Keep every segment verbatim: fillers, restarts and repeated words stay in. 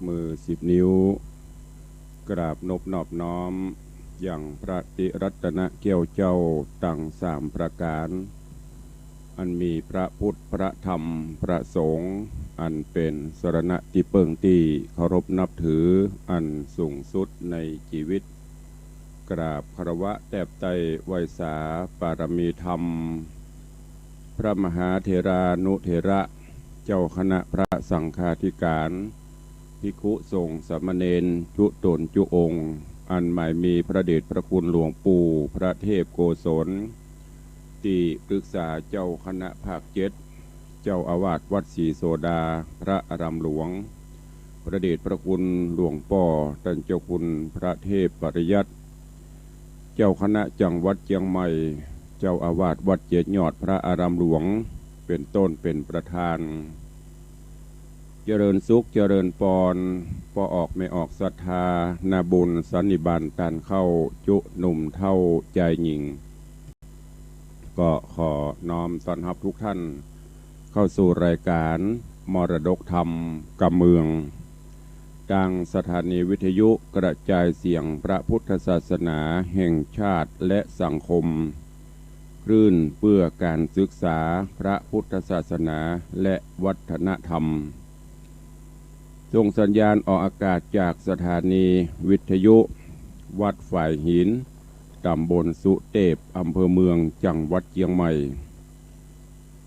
มือสิบนิ้ว กราบนบนอบน้อม ยังพระติรัตนแก้วเจ้าตังสามประก๋าน อันมีพระพุทธ พระธรรม พระสงฆ์ อันเป๋นสรณะตี้เปิ้งตี้เคารพนับถืออันสูงสุดในจีวิต กราบคารวะแตบไต้ไหว้สาปารมีธรรม พระมหาเถรานุเถระ เจ้าคณะพระสังฆาธิการ ภิกขุสงฆ์สามเณรจุ๊ต๋นจุ๊องค์ อันหมายมีพระเดชพระคุณหลวงปู่พระเทพโกศล ตี้ปรึกษาเจ้าคณะภาคเจ็ด เจ้าอาวาสวัดศรีโสดา พระอารามหลวง พระเดชพระคุณหลวงป้อต้านเจ้าคุณพระเทพปริยัติ เจ้าคณะจังหวัดเจียงใหม่ เจ้าอาวาสวัดเจ็ดยอดพระอารามหลวง เป๋นต้นเป๋นประธาน เจริญสุขเจริญปอน ป้อออกแม่ออกศรัทธา นาบุญสันนิบาตต้านเข้า จุ๊หนุ่มเฒ่าจายญิง ก็ขอน้อมต้อนฮับทุกท่านเข้าสู่รายการมรดกธรรมกำเมือง ตางสถานีวิทยุกระจายเสียงพระพุทธศาสนาแห่งชาติและสังคม คลื่นเพื่อการศึกษาพระพุทธศาสนาและวัฒนธรรม ส่งสัญญาณออกอากาศจากสถานีวิทยุวัดฝายหิน ต๋ำบลสุเตพ อำเภอเมือง จังหวัดเจียงใหม่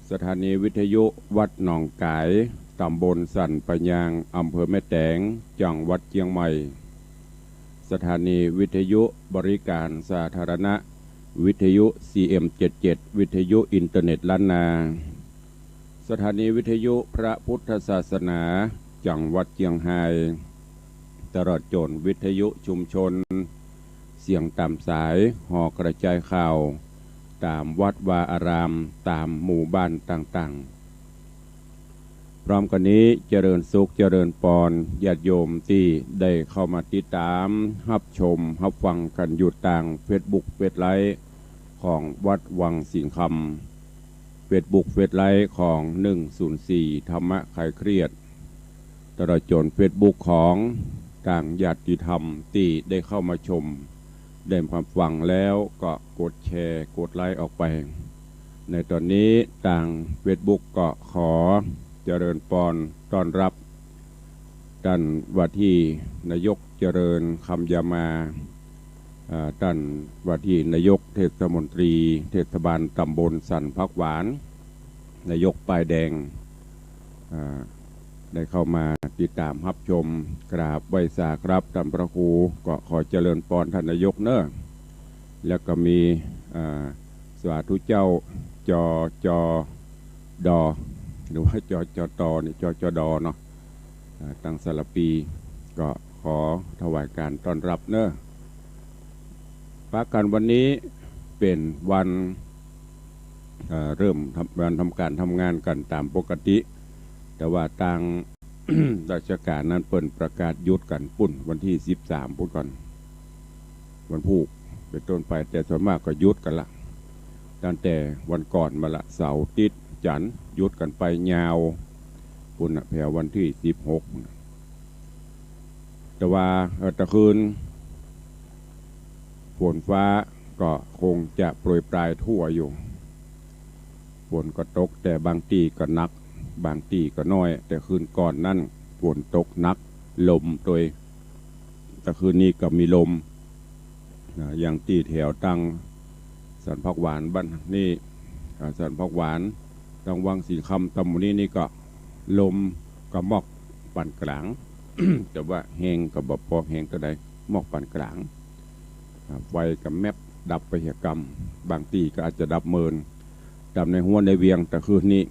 สถานีวิทยุวัดหนองก๋าย ต๋ำบลสันป่ายาง อำเภอแม่แตง จังหวัดเจียงใหม่ สถานีวิทยุบริการสาธารณะ วิทยุ ซีเอ็มเจ็ดเจ็ด วิทยุอินเทอร์เน็ตล้านนา สถานีวิทยุพระพุทธศาสนา จังหวัดเจียงฮาย ตลอดจ๋นวิทยุชุมชน เสียงต๋ามสาย หอกระจายข่าว ต๋ามวัดวาอาราม ต๋ามหมู่บ้านต่างๆ พร้อมกั๋นนี้ เจริญสุขเจริญปอน ญาติโยมตี้ได้เข้ามาติดต๋าม ฮับชม ฮับฟังกั๋นอยู่ตางเฟซบุ๊ก เฟซไลฟ์ของวัดวังสิงห์คำ เฟซบุ๊ก เฟซไลฟ์ของหนึ่งศูนย์สี่ธรรมะคลายเครียด ตลอดจ๋นเฟซบุ๊กของตางญาติธรรมตี้ได้เข้ามาชม ได้มาฟังแล้วก็กดแชร์ กดไลค์ออกไป ในต๋อนนี้ตางเฟซบุ๊กก็ขอเจริญปอนต้อนรับ ต้านว่าตี้นายกเจริญคำยามา อ่า ต้านว่าตี้นายกเทศมนตรีเทศบาลต๋ำบลสันผักหวาน นายกป้ายแดง อ่า ได้เข้ามาติดต๋ามฮับชม กราบไหว้สาครับต้านพระครู ก็ขอเจริญปอนต้านนายกเน่อ แล้วก็มี อ่า สาธุเจ้า จอ จอ ดอ หรือว่า จอ จอ ตอ นี่ จอ จอ ดอ เนาะ อ่า ตางสารภี ก็ขอถวายการต้อนรับเน่อ ปะกั๋นวันนี้เป๋นวัน เอ่อ เริ่มทำ วันทำก๋านทำงานกั๋นต๋ามปกติ แต่ว่าตาง ราชก๋านนั้นเปิ้นประกาศหยุดกั๋นปู๊น วันตี้สิบสามปู๊นก่อน วันพูกเป๋นต้นไป แต่ส่วนมากก็หยุดกั๋นละ ตั้งแต่วันก่อนมาละ เสาร์ อาทิตย์ จั๋นทร์ หยุดกั๋นไปยาวปู๊นน่ะ แผววันตี้สิบหก แต่ว่า เอ่อ ตะคืน ฝนฟ้าก็คงจะโปรยปรายทั่วอยู่ ฝนก็ตก แต่บางตี้ก็หนัก บางตี้ก็น้อย แต่คืนก่อนนั้นฝนตกหนัก ลมตวย ตะคืนนี้ก็มีลม อ่า อย่างตี้แถวตางสันผักหวานบ้านนี่ อ่า สันผักหวาน ตางวังสิงห์คำ ตำบลนี้นี่ก็ลมก็หมอกปานก๋าง แต่ว่าแฮงก็บ่ปอแฮงเต้าใด หมอกปานก๋าง อ่า ไฟก็แมบดับไปเหียกำ บางตี้ก็อาจจะดับเมิน ต๋ามในฮั้วในเวียงตะคืนนี้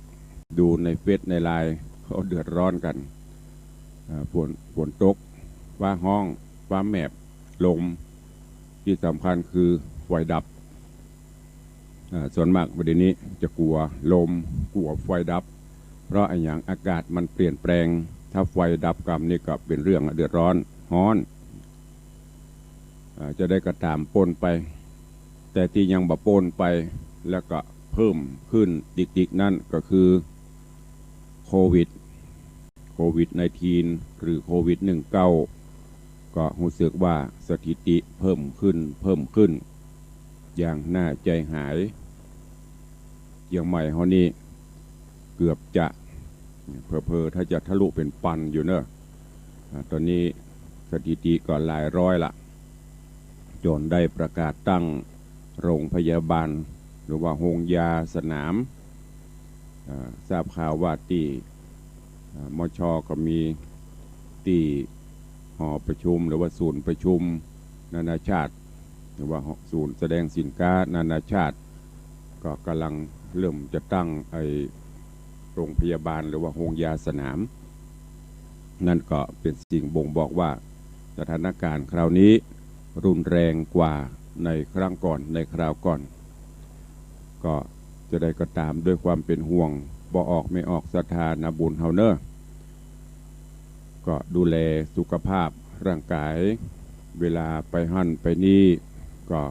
ดูในเฟซในไลน์ เขาเดือดร้อนกั๋น อ่า ฝน ฝนตก ฟ้าฮ้อง ฟ้าแมบ ลม ตี้สำคัญคือไฟดับ อ่า ส่วนมากประเดี๋ยวนี้จะกั๋วลม กั๋วไฟดับ เพราะอะหยัง อากาศมันเปลี่ยนแปลง ถ้าไฟดับกำนี่ก็เป๋นเรื่องเดือดร้อน ฮ้อน อ่า จะใดก็ต๋ามปู๊นไป แต่ตี้ยังบ่ปู๊นไป แล้วก็เพิ่มขึ้นดิกๆ นั้นก็คือโควิด วิดไนน์ทีน หรือโควิดหนึ่งเก้า ก็ฮู้สึกว่าสถิติเพิ่มขึ้น เพิ่มขึ้น อย่างน่าใจ๋หาย เจียงใหม่เฮานี่เกือบจะ เผลอๆ ถ้าจะทะลุเป๋นปันอยู่เนาะ อ่า ต๋อนนี้สถิติก็หลายร้อยละ จ๋นได้ประกาศตั้งโรงพยาบาล หรือว่าโฮงยาสนาม อ่า ทราบข่าวว่าตี้ อ่า มช ก็มีตี้หอประชุม หรือว่าศูนย์ประชุมนานาชาติ หรือว่าศูนย์แสดงสินค้านานาชาติ ก็ก่ำลังเริ่มจะตั้งไอ้โรงพยาบาล หรือว่าโฮงยาสนาม นั่นก็เป๋นสิ่งบ่งบอกว่าสถานการณ์คราวนี้รุนแรงกว่าในครั้งก่อน ในคราวก่อน ก็จะใดก็ต๋ามด้วยความเป๋นห่วง บ่ออกแม่ออกศรัทธานาบุญเฮาเนาะ ก็ดูแลสุขภาพร่างกาย เวลาไปหั้นไปนี่ก็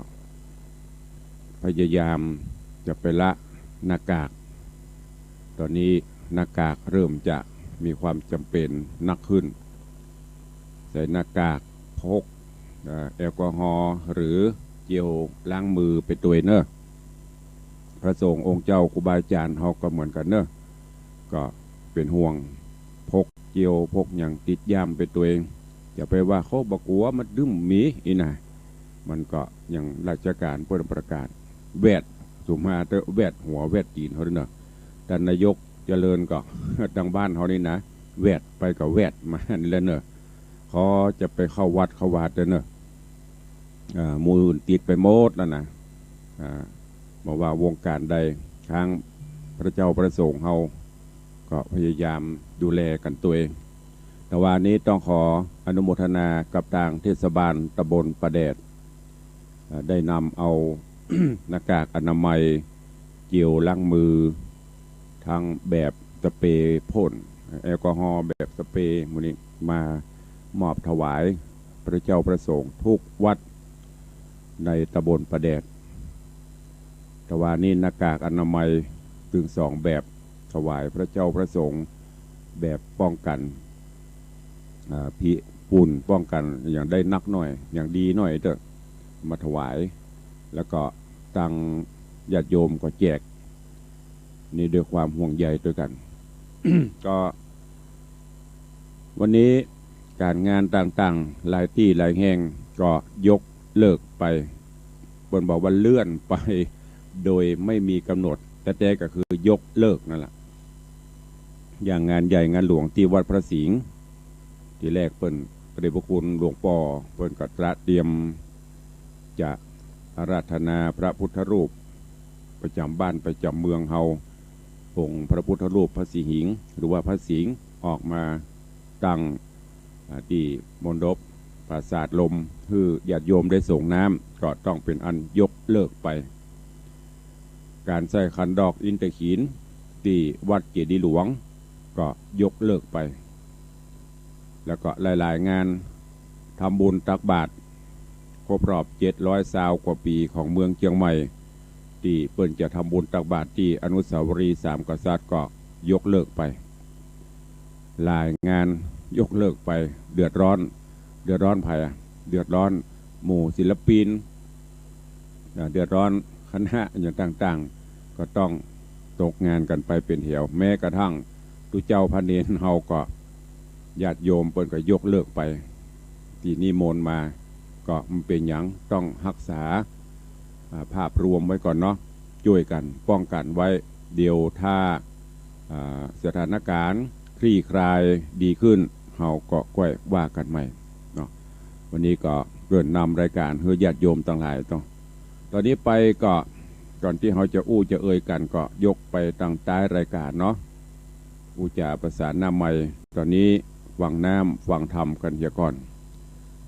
พยายามจะไปละหน้ากาก ต๋อนนี้หน้ากากเริ่มจะมีความจ๋ำเป๋นนักขึ้น ใส่หน้ากาก พก เอ่อ แอลกอฮอล์หรือเจลล้างมือไปตวยเนาะ พระสงฆ์องค์เจ้าครูบาอาจ๋ารย์เฮาก็เหมือนกั๋นเนาะ ก็เป๋นห่วง พกเจลพกหยังติดย่ามไปตวย จะไปว่าเขาบ่กั๋ว มันตึงมีอี้นะ มันก็อย่างราชก๋านเปิ้นประกาศ แวด สุมาเต๊อะ แวดหัวแวดตี๋นเฮาเนาะ ต้านนายกเจริญก็ ตางบ้านเฮานี่นะ แวดไปก็แวดมานี่แหละเนาะ ขอจะไปเข้าวัดเข้าวาเต๊อะเนาะ อ่า หมู่อื่นติดไปหมดแล้วนะ อ่า บ่ว่าวงก๋านใด ทั้งพระเจ้าพระสงฆ์เฮาก็พยายามดูแลกั๋นตวย แต่ว่านี้ต้องขออนุโมทนากับตางเทศบาลตำบลป่าแดด อ่า ได้นำเอา หน้ากากอนามัย เจลล้างมือ ทั้งแบบสเปรย์พ่น แอลกอฮอล์แบบสเปรย์ หมู่นี้มามอบถวายพระเจ้าพระสงฆ์ทุกวัดในตำบลป่าแดด แต่ว่านี้หน้ากากอนามัยตึงสองแบบ ถวายพระเจ้าพระสงฆ์แบบป้องกั๋น อ่า ผีฝุ่น ป้องกั๋นอย่างใดนักหน่อย อย่างดีหน่อยเต๊อะ มาถวาย แล้วก็ตางญาติโยมก็แจก นี่ด้วยความห่วงใยตวยกั๋น ก็วันนี้ก๋านงานต่างๆ หลายตี้หลายแห่งก็ยกเลิกไป เปิ้นบอกว่าเลื่อนไปโดยไม่มีกำหนด แต๊ๆ ก็คือยกเลิกนั่นแหละ อย่างงานใหญ่งานหลวงตี้วัดพระสิงห์ ตี้แรกเปิ้น พระเดชพระคุณหลวงป้อเปิ้นก็ตระเตรียมจะอาราธนาพระพุทธรูปประจ๋ำบ้านประจ๋ำเมืองเฮา องค์พระพุทธรูปพระสิงห์ หรือว่าพระสิงห์ออกมาตั้ง อ่า ตี้มณฑปปราสาทลม หื้อญาติโยมได้สรงน้ำ ก็ต้องเป๋นอันยกเลิกไป ก๋านใส่ขันดอกอินทขีฬตี้วัดเจดีย์หลวงก็ยกเลิกไป แล้วก็หลายๆ งานทำบุญตักบาตรครบรอบเจ็ดร้อยซาวกว่าปี๋ของเมืองเจียงใหม่ ตี้เปิ้นจะทำบุญตักบาตรตี้อนุสาวรีย์สามกษัตริย์ก็ยกเลิกไป หลายงานยกเลิกไป เดือดร้อน เดือดร้อนใผอะ เดือดร้อนหมู่ศิลปิน อ่า เดือดร้อนคณะอย่างต่างๆ ก็ต้องตกงานกั๋นไปเป๋นแถว แม้กระทั่งตุ๊เจ้าพระเณรเฮาก็ญาติโยมเปิ้นก็ยกเลิกไป ตี้นิมนต์มา ก็บ่เป๋นหยัง ต้องฮักษา อ่า ภาพรวมไว้ก่อนเนาะ จ้วยกั๋นป้องกั๋นไว้ เดี๋ยวถ้า อ่า สถานก๋ารณ์คลี่คลายดีขึ้น เฮาก็ก้อยว่ากั๋นใหม่เนาะ วันนี้ก็เกริ่นนำรายก๋านหื้อญาติโยมตังหลายเนาะ ต๋อนนี้ไปก็ ก่อนตี้เฮาจะอู้จะเอ่ยกั๋นก็ยกไปตางต๊ายรายก๋านเนาะ อู้จ๋าประสานหน้าไมค์ ต๋อนนี้ฟังน้ำฟังธรรมกั๋นเหียก่อน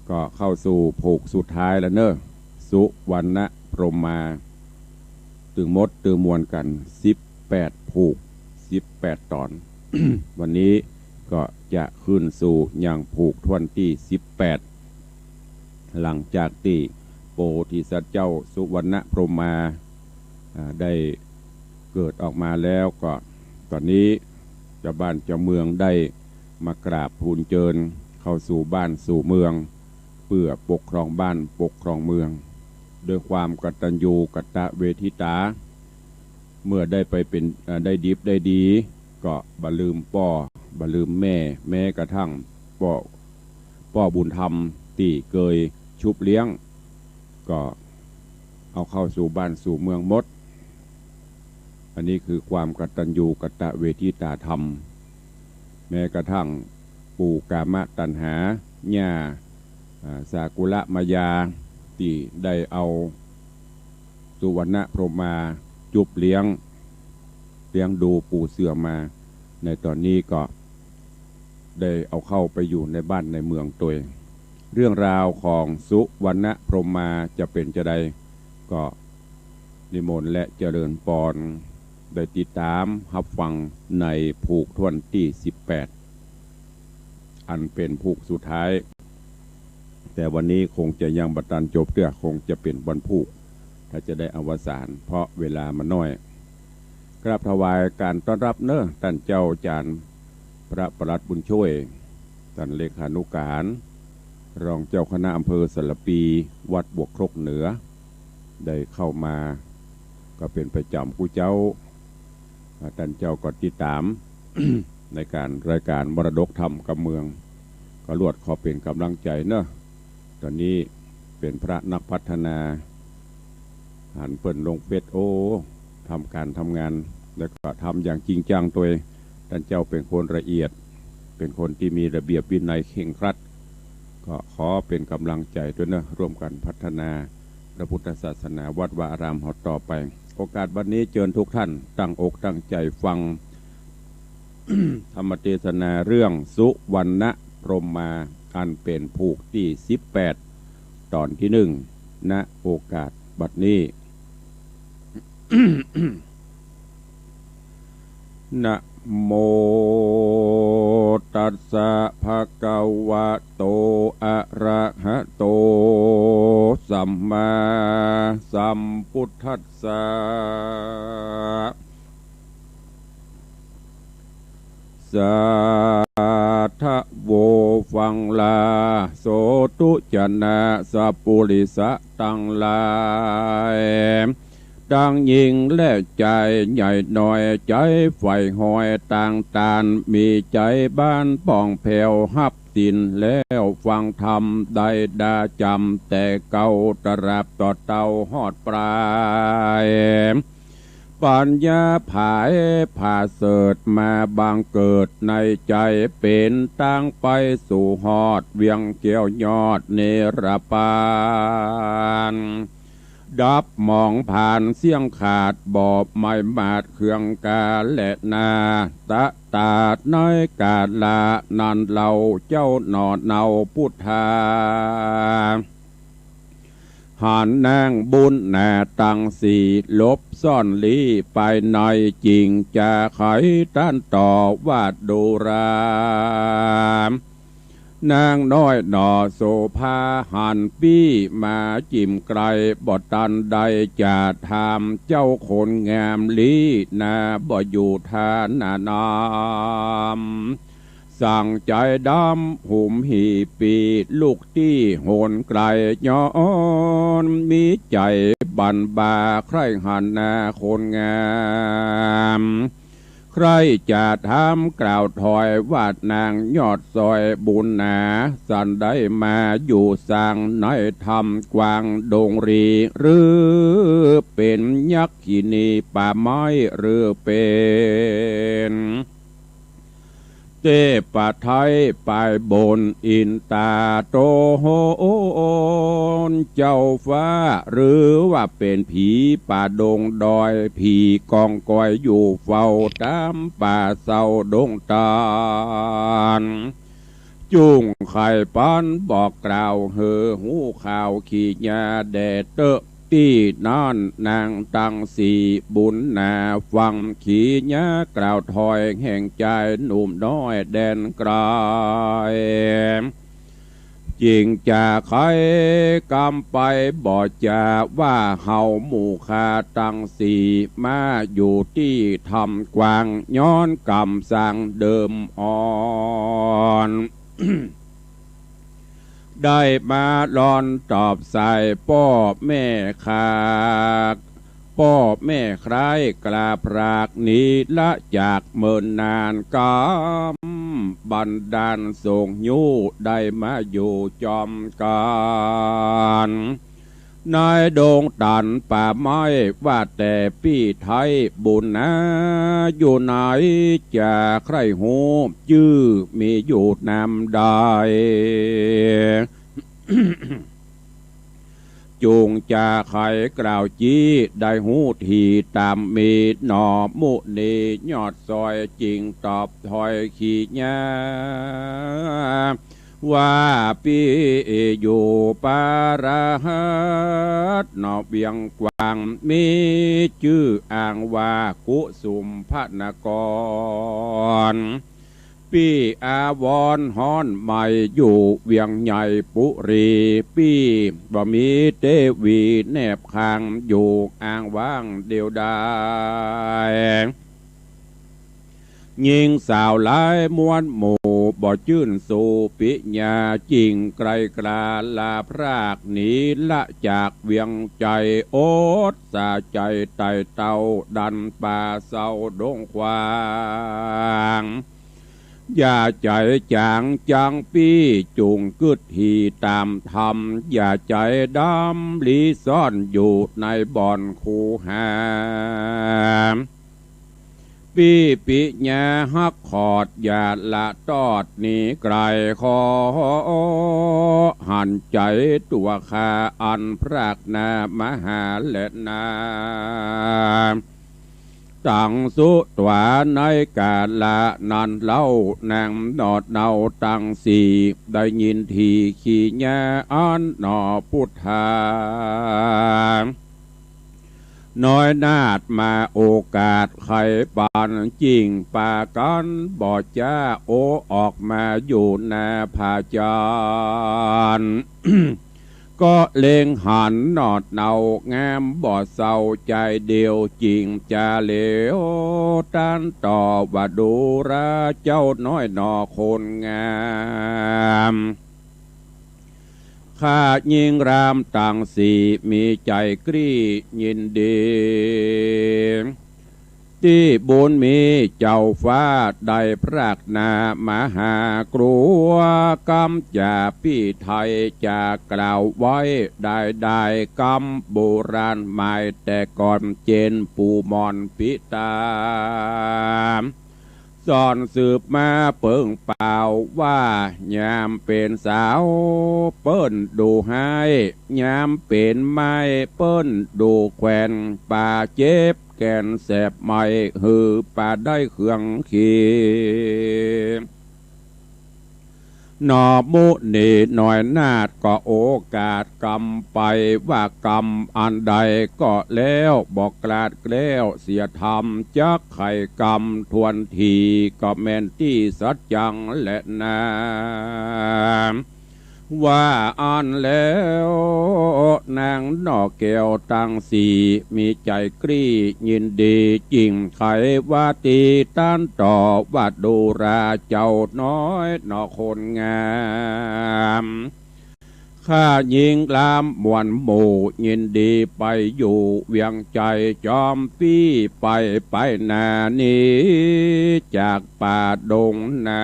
ก็เข้าสู่ผูกสุดท้ายแล้วเนาะ สุวรรณพรหมมา ตึงหมดตึงมวลกั๋นสิบแปดผูก สิบแปดต๋อน วันนี้ก็จะขึ้นสู่ยังผูกถ้วนตี้สิบแปด หลังจากตี้โพธิสัตว์เจ้าสุวรรณพรหมมา อ่า ได้เกิดออกมาแล้วก็ ต๋อนนี้เจ้าบ้านเจ้าเมืองได้ มากราบทูลเจิญเข้าสู่บ้านสู่เมือง เปื้อปกครองบ้านปกครองเมือง ด้วยความกตัญญูกตเวทิตา เมื่อได้ไปเป๋น เอ่อ ได้ดิบได้ดี ก็บ่ลืมป้อ บ่ลืมแม่ แม้กระทั่งป้อ ป้อบุญธรรมตี้เกยชุบเลี้ยง ก็เอาเข้าสู่บ้านสู่เมืองหมด อันนี้คือความกตัญญูกตเวทิตาธรรม แม้กระทั่งปู่กามตัณหา ย่า อ่า สากุละมายา ตี้ได้เอาสุวรรณพรหมาจุบเลี้ยง เลี้ยงดูปูเสือมา ในต๋อนนี้ก็ได้เอาเข้าไปอยู่ในบ้านในเมืองตวย เรื่องราวของสุวรรณพรหมาจะเป๋นจาใด ก็นิมนต์และเจริญปอน ได้ติดต๋ามฮับฟังในผูกถ้วนตี้สิบแปด อันเป๋นผูกสุดท้าย แต่วันนี้คงจะยังบ่ตันจบเตื้อ คงจะเป๋นวันผูก ถ้าจะได้อวสาน เพราะเวลามันน้อย กราบถวายการต้อนรับเน้อ ต้านเจ้าจารย์พระปลัดบุญช่วย ต้านเลขานุการ รองเจ้าคณะอำเภอสารภี วัดบวกครกเหนือ ได้เข้ามา ก็เป๋นประจ๋ำกู้เจ๊า อ่า ต้านเจ้าก็ติดต๋าม ในก๋านรายก๋านมรดกธรรมกำเมือง ก็ลวดขอเป๋นก๋ำลังใจ๋เนาะ ต๋อนนี้เป๋นพระนักพัฒนา หันเปิ้นลงเฟซ โอ้ ทำก๋านทำงาน แล้วก็ทำอย่างจริงจังตวย ต้านเจ้าเป๋นคนละเอียด เป๋นคนตี้มีระเบียบวินัยเคร่งครัด ก็ขอเป๋นก๋ำลังใจ๋ตวยเนาะ ร่วมกั๋นพัฒนาพระพุทธศาสนาวัดวาอารามเฮาต่อไป โอกาสวันนี้เจิญทุกท่านตั้งอกตั้งใจ๋ฟัง ธรรมเตสนาเรื่องสุวรรณพรหมา อันเป๋นผูกตี้สิบแปด ต๋อนตี้หนึ่ง ณ โอกาสบัดนี้ นะโมตัสสะ ภะคะวะโต อะระหะโต สัมมาสัมพุทธัสสะ สาธะโว ฟังลา โสตุ จะนะ สัปปุริสะตังหลาย ตังญิงและจาย ใหญ่น้อย ใจ๋ใฝ่หอยต่างตาน มีใจ๋บานผ่องแผ้วฮับศีลแล้วฟังธรรมได้ดาจ๋ำ แต่เก๊าตราบต่อเต้าฮอดปลาย ปัญญาผายผาเสริฐมาบังเกิดในใจ๋ เป๋นตางไปสู่ฮอดเวียงแก้วยอดเนรปาน ดับหมองผานเสี้ยงขาด บ่ไหม้หมาดเครื่องกาและนา ตะตาดในกาละนั้นเล่า เจ้าหน่อเนาพุทธา หันนางบุญนาตังสี่ หลบซ่อนลี้ไปใน จึงจะไขต้านต่อว่าดูรา นางน้อยหน่อโสภาหันปี้มาจิ่มใก้ บ่ตันได้จะถาม เจ้าคนงามลี้นา บ่อยู่ท่าหน้าน้ำ สั่งใจ๋ดำหุมหีปี ลุกตี้หนไก๋ย้อน มีใจ๋บั่นบ่าใคร่หันหน้าคนงาม ใคร่จะถามกล่าวถอยว่านางยอดซอยบุญหนา สันได้มาอยู่สางในถ้ำกว้างดงรี หรือเป๋นยักขินีป่าไม้ หรือเป๋น เตพไทยปายบนอินตาโตโหน เจ้าฟ้า หรือว่าเป๋นผีป่าดงดอย ผีกองกอยอยู่เฝ้าต๋ามป่าเซาดงตาล จุ่งไขปันบอกกล่าวหื้อฮู้ข่าวขี้ยาแด่เต๊อะ ตี้นั้นนางตังสี่บุญหนาฟังขี้ยากล่าวถอยแห่งจายหนุ่มน้อยแดนไก๋ จึงจะไขกำไปบ่จ๋าว่าเฮาหมู่ข้าตังสี่มาอยู่ตี้ถ้ำกว้าง ย้อนกำสั่งเดิมอ่อน ได้มาลอนตอบสายป้อแม่คราก ป้อแม่คร้ายกล้าพรากหนีละจากเมินนานกำ บันดาลส่งยู้ได้มาอยู่จอมกั๋น ในดงตันป่าไม้ ว่าแต่ปี้ไทยบุญนาอยู่ไหน จะใคร่ฮู้จื้อมีอยู่นามใด จุ่งจะไขกล่าวจี้ได้ฮู้ทีต๋ามมี หน่อมุนียอดซอยจึงตอบถอยขีญา ว่าปี้อยู่ปาราหัส หน่อเวียงกว้าง มีจื้ออ้างว่ากุสุมพนกร ปี้อาวรฮ้อนไหม้อยู่เวียงใหญ่ปุรี ปี้บ่มีเตวีแนบข้าง อยู่อ้างว้างเดียวดาย ญิงสาวหลายมวลหมู่ บ่จื้นสู่ปิญญา จึงใคร่กล้าลาพรากหนีละจากเวียงใหญ่ อดสาใจ๋ไต่เต้าดันป่าเซาดงกว้าง อย่าใจ๋จ๋างจังปี้ จุ่งกึ๊ดหีต๋ามธรรม อย่าใจ๋ดำลี้ซ่อนอยู่ในบ่อนคูหา ปี้ปิญญาฮักขอด อย่าละตอดหนีไก๋ ขอหันใจ๋ตั๋วข้าอันพรากนามหาและนา ตังสุตวาในกาละนั้นเล่า นางหนอดเนาตังสี่ ได้ยินทีขีญาอันหน่อปุทธา น้อยนาฏมาโอกาสไขปัน จึ่งปากั๋นบ่จ๊าโอ ออกมาอยู่หน้าผาจันทร์ ก็เล็งหันหนอดเนางามบ่เศร้าใจ๋เดียว จึ่งจะเหลียวตันต่อว่าดูราเจ้าน้อยหนอคนงาม ข้าญิงรามตังสี่มีใจ๋กรี๊ดยินดี ตี้บุญมีเจ้าฟ้าได้พรากนามหากรัว กำจ๋าปี้ไทยจะกล่าวไว้ได้ได้ กำโบราณหมายแต่ก่อนเจนปู่หม่อนปิตา สอนสืบมาเปิงเป่าว่า ยามเป๋นสาวเปิ้นดูฮ้าย ยามเป๋นไม้เปิ้นดูแขวน ปาเจ็บแขนแสบไม้ หื้อปาได้เครื่องขี หน่อมุนีน้อยนาฏก็โอกาสกำไป ว่ากำอันใดก็แล้วบ่กลาดแคล้วเสียธรรม จักไขกำทวนทีก็แม่นตี้สัจจังแลนา ว่าอั้นแล้ว นางหน่อแก้วตังสี่มีใจ๋กรี๊ดยินดี จึ่งไขว่าตี้ตันต่อว่าดูราเจ้าน้อยหน่อคนงาม ข้าญิงรามมวลหมู่ยินดีไปอยู่เวียงใหญ่ จอมปี้ไปไปนานี้ จากป่าดงนา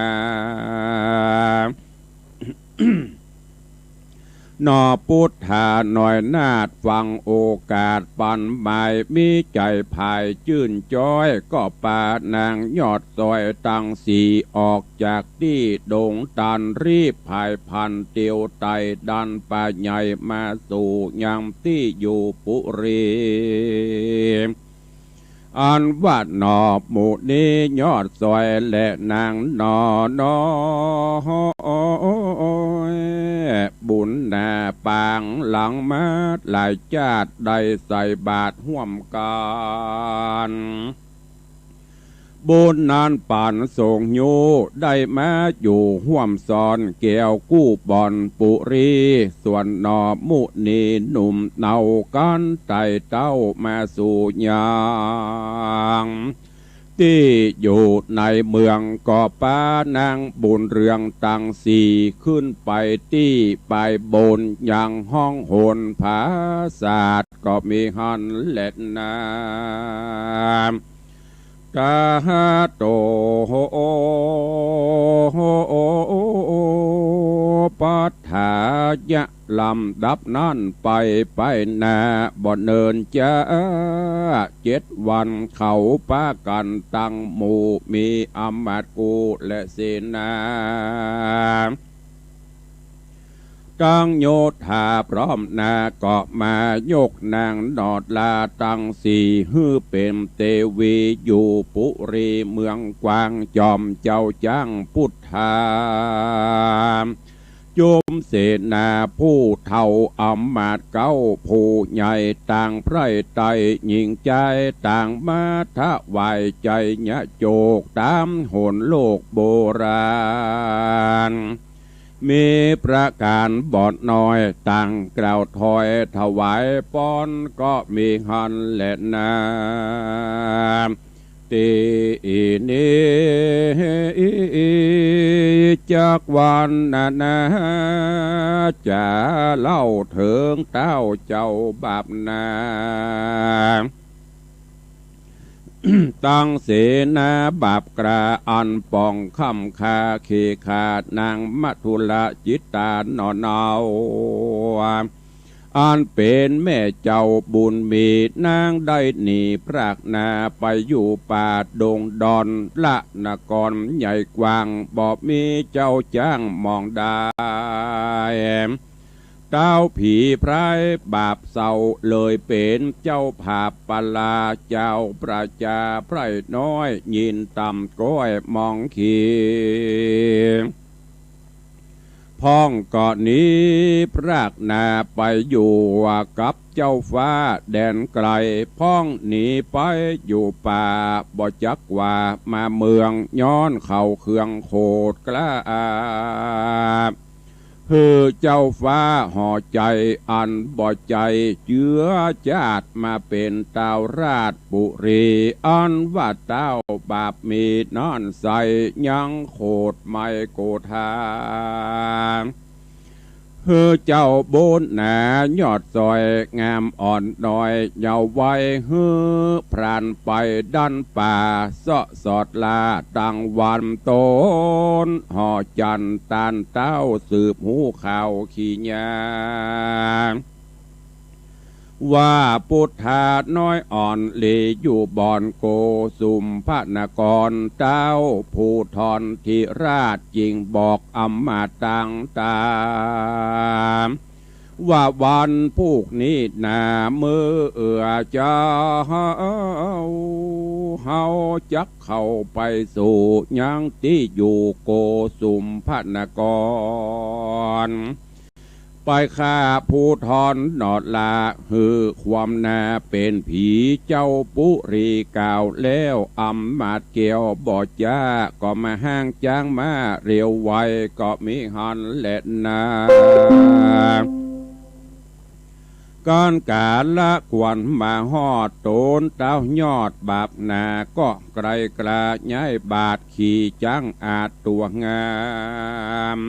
หน่อปุทธาน้อยนาฏฟังโอกาสปันหมาย มีใจ๋ผายจื้นจ๊อย ก็ปานางยอดซอยตังสี่ออกจากตี้ดงตัน รีบผายพลันเตียวไต่ดันป่าใหญ่มาสู่ยังตี้อยู่ปุรี อันว่าหน่อมุนียอดซอยและนางหน่อน้อยบุญนาปางหลังมาหลายจาติ ได้ใส่บาตรฮ่วมกั๋น บุญนั้นปานสงฆ์ยู้ ได้มาอยู่ฮ่วมซ้อนแก้วกู้บ่อนปุรี ส่วนหน่อมุนีหนุ่มเนากันไต่เต้ามาสู่ยัง ตี้อยู่ในเมืองก็ปานางบุญเรืองตังสี่ขึ้นไปตี้ปายบนยังฮ้องโหนผาสาทก็มีหั้นแลนา ตถาโต ปัฏฐายะ ลำดับนั้นไป ไปหน้าบ่เนินจ๊า เจ็ดวันเขาปากั๋นตังหมู่ มีอำมาตย์กู้และเสนา ตังโยธาพร้อมหน้าก็มายกนางหนอดลาตังสี่ หื้อเป๋นเตวีอยู่ปุรีเมืองกวาง จอมเจ้าจ๊างพุทธา จุมเสนาผู้เฒ่าอำมาตย์เก๊าผู้ใหญ่ ต่างใผร่ใต้ญิงจาย ต่างมาถวายไชยโจก ต๋ามโหนโลกโบราณ มีประก๋านบ่น้อย ต่างกล่าวถอยถวายปอนก็มีหั้นแลนา ตี้นี้จักวันนานา จะเล่าเถิงเต้าเจ้าบาปนา ตังเสนาบาปกล้าอันป๋องค่ำค่าเคขานางมัทธุรจิตตาหนอเนา อันเป๋นแม่เจ้าบุญมี นางได้หนีพรากหน้าไปอยู่ป่าดงดอน ละนครใหญ่กว้าง บ่มีเจ้าจ๊างมองได้ เต้าผีพรายบาปเศร้า เลยเป๋นเจ้าผาปปลา เจ้าประจาไพร่น้อย ยินต่ำก้อยมองขี พ่องก็หนีพรากหน้าไปอยู่กับเจ้าฟ้าแดนไกล พ่องหนีไปอยู่ป่า บ่จักว่ามาเมือง ย้อนเขาเคืองโขดกล้า หื้อเจ้าฟ้าห่อใจ๋อันบ่ใจ้เจือจาติ มาเป๋นเต้าราชบุรี อันว่าเต้าบาปมีนั้นใส ยังโขดไมโกธา หื้อเจ้าบุญหนายอดสอย งามอ่อนน้อยเยาว์วัย หื้อพรานไปดันป่า เซาะสอดล่าตังวัน ต๋นห่อจันทร์ต้านเต้า สืบฮู้ข่าวขีญา ว่าปุทธาน้อยอ่อนหลีอยู่บ่อนโกสุมพนคร เต้าภูธรธิราชจึงบอกอำมาตย์ต่างต๋า ว่าวันพูกนี้นา เมื่อเอื้อเจ้า เฮาจักเข้าไปสู่ยังตี้อยู่โกสุมพนคร ไปฆ่าภูธรหนอดลา หื้อความหน้าเป๋นผี เจ้าปุรีกล่าวแล้ว อำมาตย์แก้วบ่จ๊า ก็มาห้างจ๊างม้าเร็วไว ก็มีหั้นแลนา ก๋านก๋าละควันมาฮอด ต๋นเต้ายอดบาปหนา ก็ไกลกล้าย้ายบาท ขี่จ๊างอาดตั๋วงาม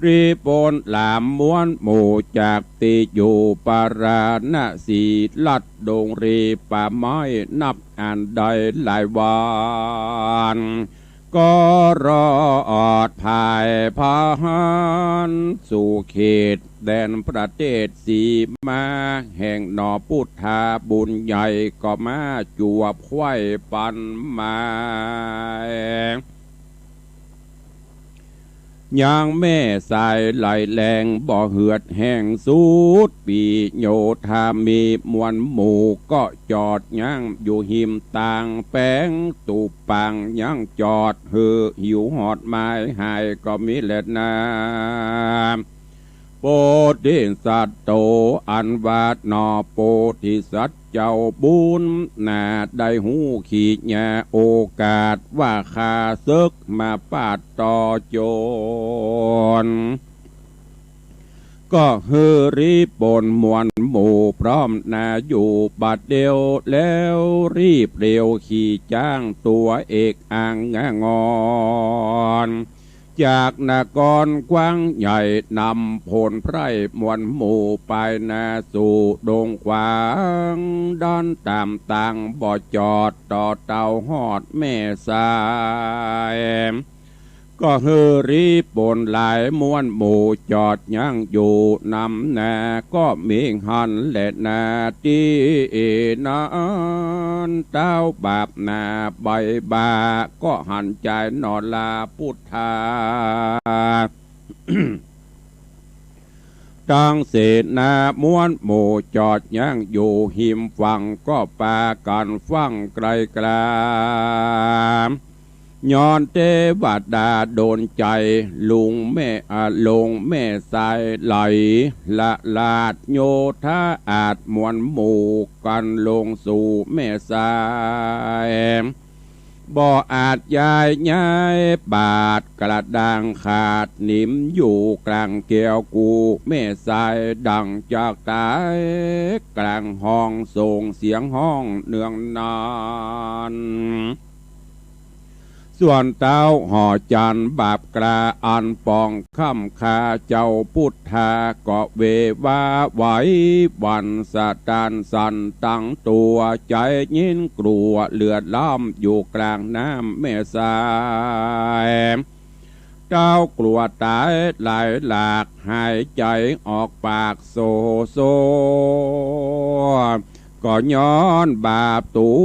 รีบปนหลามม้วนหมู่ จากตี้อยู่ปาราณสี ลัดดงรีป่าไม้นับอันได้หลายวัน ก็รอดผายพาหนสู่เขตแดนประเทศสีมา แห่งหนอปุทธาบุญใหญ่ ก็มาจวบไขว้ปันมา ยังแม่สายไหลแรงบ่เหือดแห้งสุด ปิโยธามีมวลหมู่ ก็จอดยังอยู่ฮิมตางแป๋ง ตูปปางยังจอด หื้อหิวฮอดหมายหาย ก็มีแลนา โพธิสัตโต อันว่าหน่อโพธิสัตว์เจ้าบุญนา ได้ฮู้ขีญาโอกาสว่าข้าเสิกมาปาดต่อโจร ก็หื้อรีบปนมวลหมู่พร้อมนาอยู่บัดเดียว แล้วรีบเร็วขี่จ๊างตั๋วเอกอังงอน จากนครกว้างใหญ่นำพลไพร่มวลหมู่ไปนาสู่ดงขวาง ดันต๋ามตางบ่จอดต่อเต้าฮอดแม่สาย ก็หื้อรีบปนหลายมวลหมู่จอดยั้งอยู่นำนา ก็มีหั้นแลนาตี้นั้น เต้าบาปนาใบบ่า ก็หันจายหน่อลาพุทธา ตังเสนามวลหมู่จอดยั้งอยู่ฮิมฝั่ง ก็ปากั๋นฟั่งไกลกลา ย้อนเตวดาดลใจ๋ ลุงแม่ อ่า ลงแม่สายไหล ละลาดโยธาอาจมวลหมู่กั๋นลงสู่แม่สาย บ่อาจย้ายย้ายบาดกระด้างขาด นิมอยู่กลางแก้วกู้แม่สาย ดังจักต๋ายกลางห้อง ส่งเสียงฮ้องเนืองนัน ส่วนเต้าหอจันทร์บาปกล้าอันปองคำข้าเจ้าพุทธา ก็เววาไหวหวั่นสะตันสั่นตังตั๋ว ใจ๋ยินกลัวเลือดล้ำอยู่กลางน้ำแม่สาย เต้ากลัวต๋ายหลายหลาก หายใจ๋ออกปากโซโซ ก็ย้อนบาปตั๋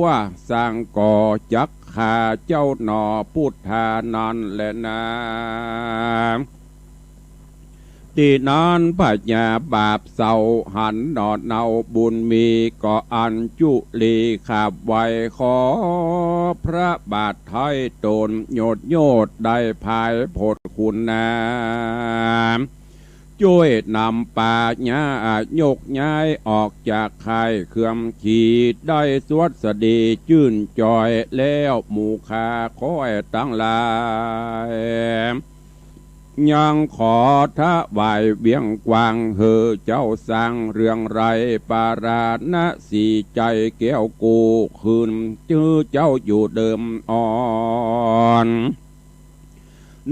ว สังก่อจักฆ่าเจ้าหน่อพุทธานั้นแลนา ตี้นั้นพญาบาปเศร้าหันหน่อเนาบุญมี ก็อัญจุลีขาบไหว้ขอพระบาทไท้ตน โยชน์โยชน์ได้ผายผลคุณนา จ้วยนำปาญายกย้ายออกจากค่ายเครื่องขี ได้สวัสดีจื้นจอยแล้วหมู่ข้าค้อยตังหลาย ยังขอถวายเวียงกว้างหื้อเจ้าสร้างเรืองไร้ ปาราณสีใจ๋แก้วกู้คืน จื้อเจ้าอยู่เดิมอ่อน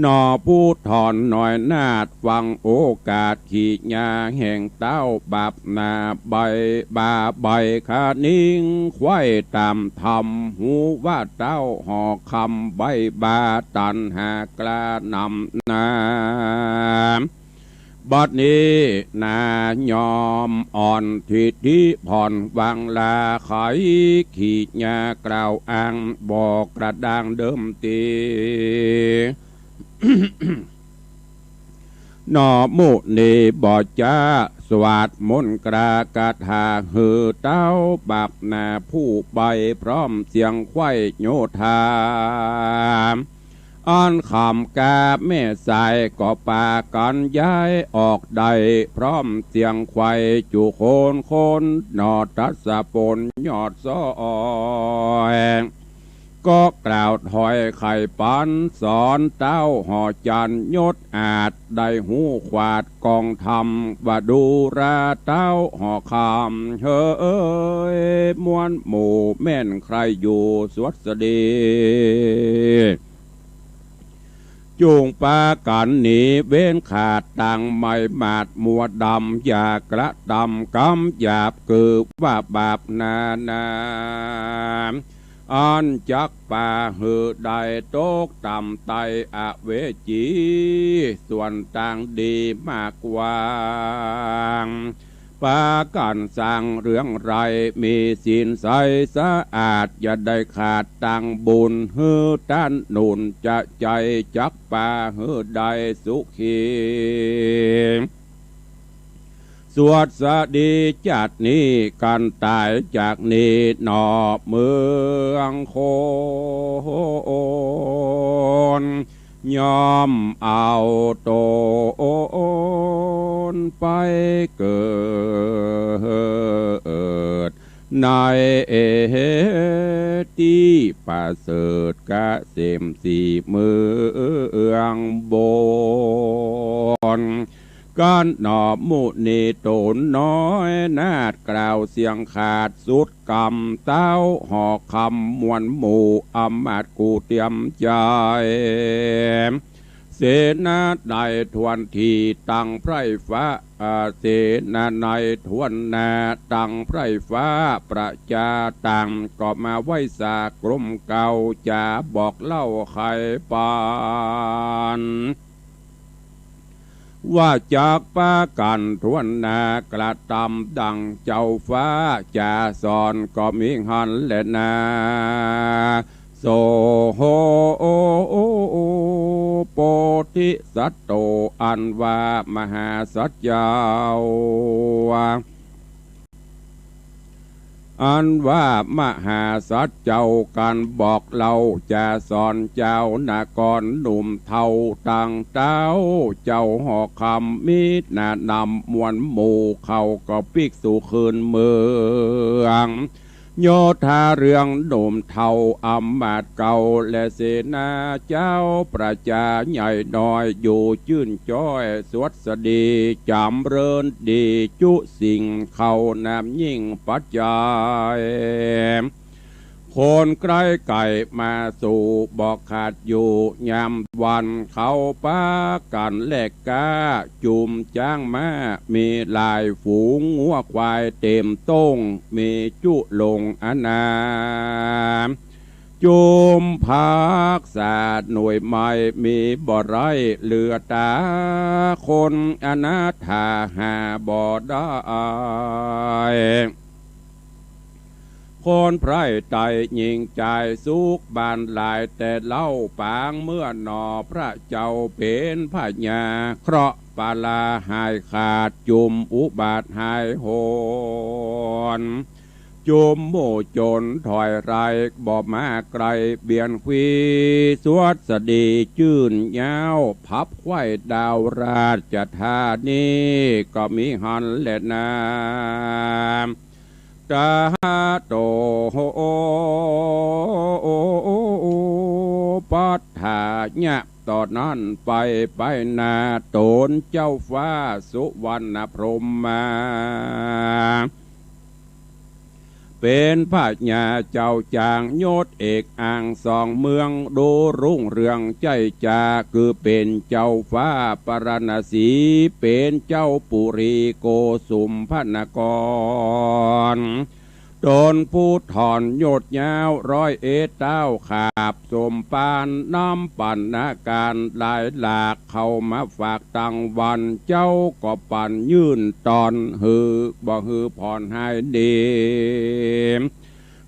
หน่อผู้ถอนน้อยนาฏ ฟังโอกาสขีญาแห่งเต้าบาปนาใบ บาใบคานิงไขว้ต๋ามธรรม ฮู้ว่าเต้าหอคำใบบ่าตัณหากล้านำนา บัดนี้นายอมอ่อนทิฐิผ่อนวางลา ไขขีญากล่าวอ้างบอกกระด้างเดิมตี้ หน่อมุนีบ่จ๊าสวาดมนต์กล้าคาถาหื้อเต้าบาปนาผู้ใบพร้อมเสียงไขว้โยธา อันขำกาแม่สายก็ปากั๋นย้ายออกได้ พร้อมเสียงไขว้จุคนคน หน่อทัศพลยอดซ้อย ก็กล่าวถ้อยไขปั๋นสอนเต้าหอจันทร์ยศอาจ ได้ฮู้ขวาดกองธรรมว่าดูราเต้าหอคำ เฮยมวลหมู่แม่นใคร่อยู่สวัสดี จุ่งปากั๋นหนีเว้นขาดตังไม้หมาดมัวดำ อย่ากระตำกำหยาบคือว่าบาปนานา อันจักปาหื้อได้ตกต่ำใต้อเวจี ส่วนตางดีมากกว้าง ปากั๋นสร้างเรืองไร้ มีศีลใสสะอาด อย่าได้ขาดตังบุญ หื้อต้านหนุนจะใจ๋จักปาหื้อได้สุขี สวัสดีจาตินี้ กั๋นต๋ายจากนี้หน่อเมืองคน ย่อมเอาตน ไปเกิด ในตี้ประเสริฐเกษมสีเมืองบน กันหนอมุนีต๋นน้อยนาฏกล่าวเสียงขาดสุดกำ เต้าหอกคำมวลหมู่อำมาตย์กูเตรียมใจ๋ เสนาในทวนทีตังไพร่ฟ้า อ่า เสนาในทวนหน้าตังไพร่ฟ้า ประจาต่างก็มาไหว้สากรมเกล้า จะบอกเล่าไขปัน ว่าจักปากั๋นทวนหน้ากระตำดั่งเจ้าฟ้าจะสอน ก็มีหั้นแลนา โส โพธิสัตโต อันว่ามหาสัตว์เจ้า อันว่ามหาสัตว์เจ้ากั๋นบอกเล่าจะสอนเจ้านครหนุ่มเฒ่าตังเต้า เจ้าหอกคำมีหน้านำมวลหมู่เขาก็ปิ๊กสู่คืนเมือง โยธาเรื่องหนุ่มเฒ่าอำมาตย์เก่า และเสนาเจ้าประจาใหญ่น้อยอยู่จื้นจ้อยสวัสดี จ๋ำเริญดีจุสิ่งเข้านำยิ่งปัจจัย คนใกล้ไกลมาสู่บอกขาดอยู่ยามวัน เขาปากั๋นแลกก้า จุมจ๊างม้ามีหลายฝูง งัวควายเต็มต้ง มีจุลงอนา จุมภักษาหน่วยไม้มีบ่ไร้ เหลือต๋าคนอนาถาหาบ่ได้ คนไพร่ไตยิ่งจ่ายสุขบ้านหลายแต่เล่า ปางเมื่อหนอพระเจ้าเป๋นพญา เคราะห์ปลาหายขาด จุมอุบาทหายโหน จุมหมู่โจรถอยไร้ บ่มาใกล้เบียนควี สวัสดีจื้นยาว ผับไขว้ดาวราชธานี ก็มีหั้นแลนา ตาโต ปัฏฐายะ ต่อนั้นไป ไปหน้าต๋นเจ้าฟ้าสุวรรณพรหมมา เป๋นพญาเจ้าจ๋างยศเอกอ่างสองเมือง ดูรุ่งเรืองใจ้จ๋า คือเป๋นเจ้าฟ้าปาราณสี เป๋นเจ้าปุรีโกสุมพนคร ต๋นผู้ถอนยศยาว ร้อยเอ็ดเต้าขาบสมปาน นำปั๋นอาการหลายหลาก เข้ามาฝากตังวัน เจ้าก็ปั๋นยื่นตอน หื้อบ่หื้อผ่อนหายหนี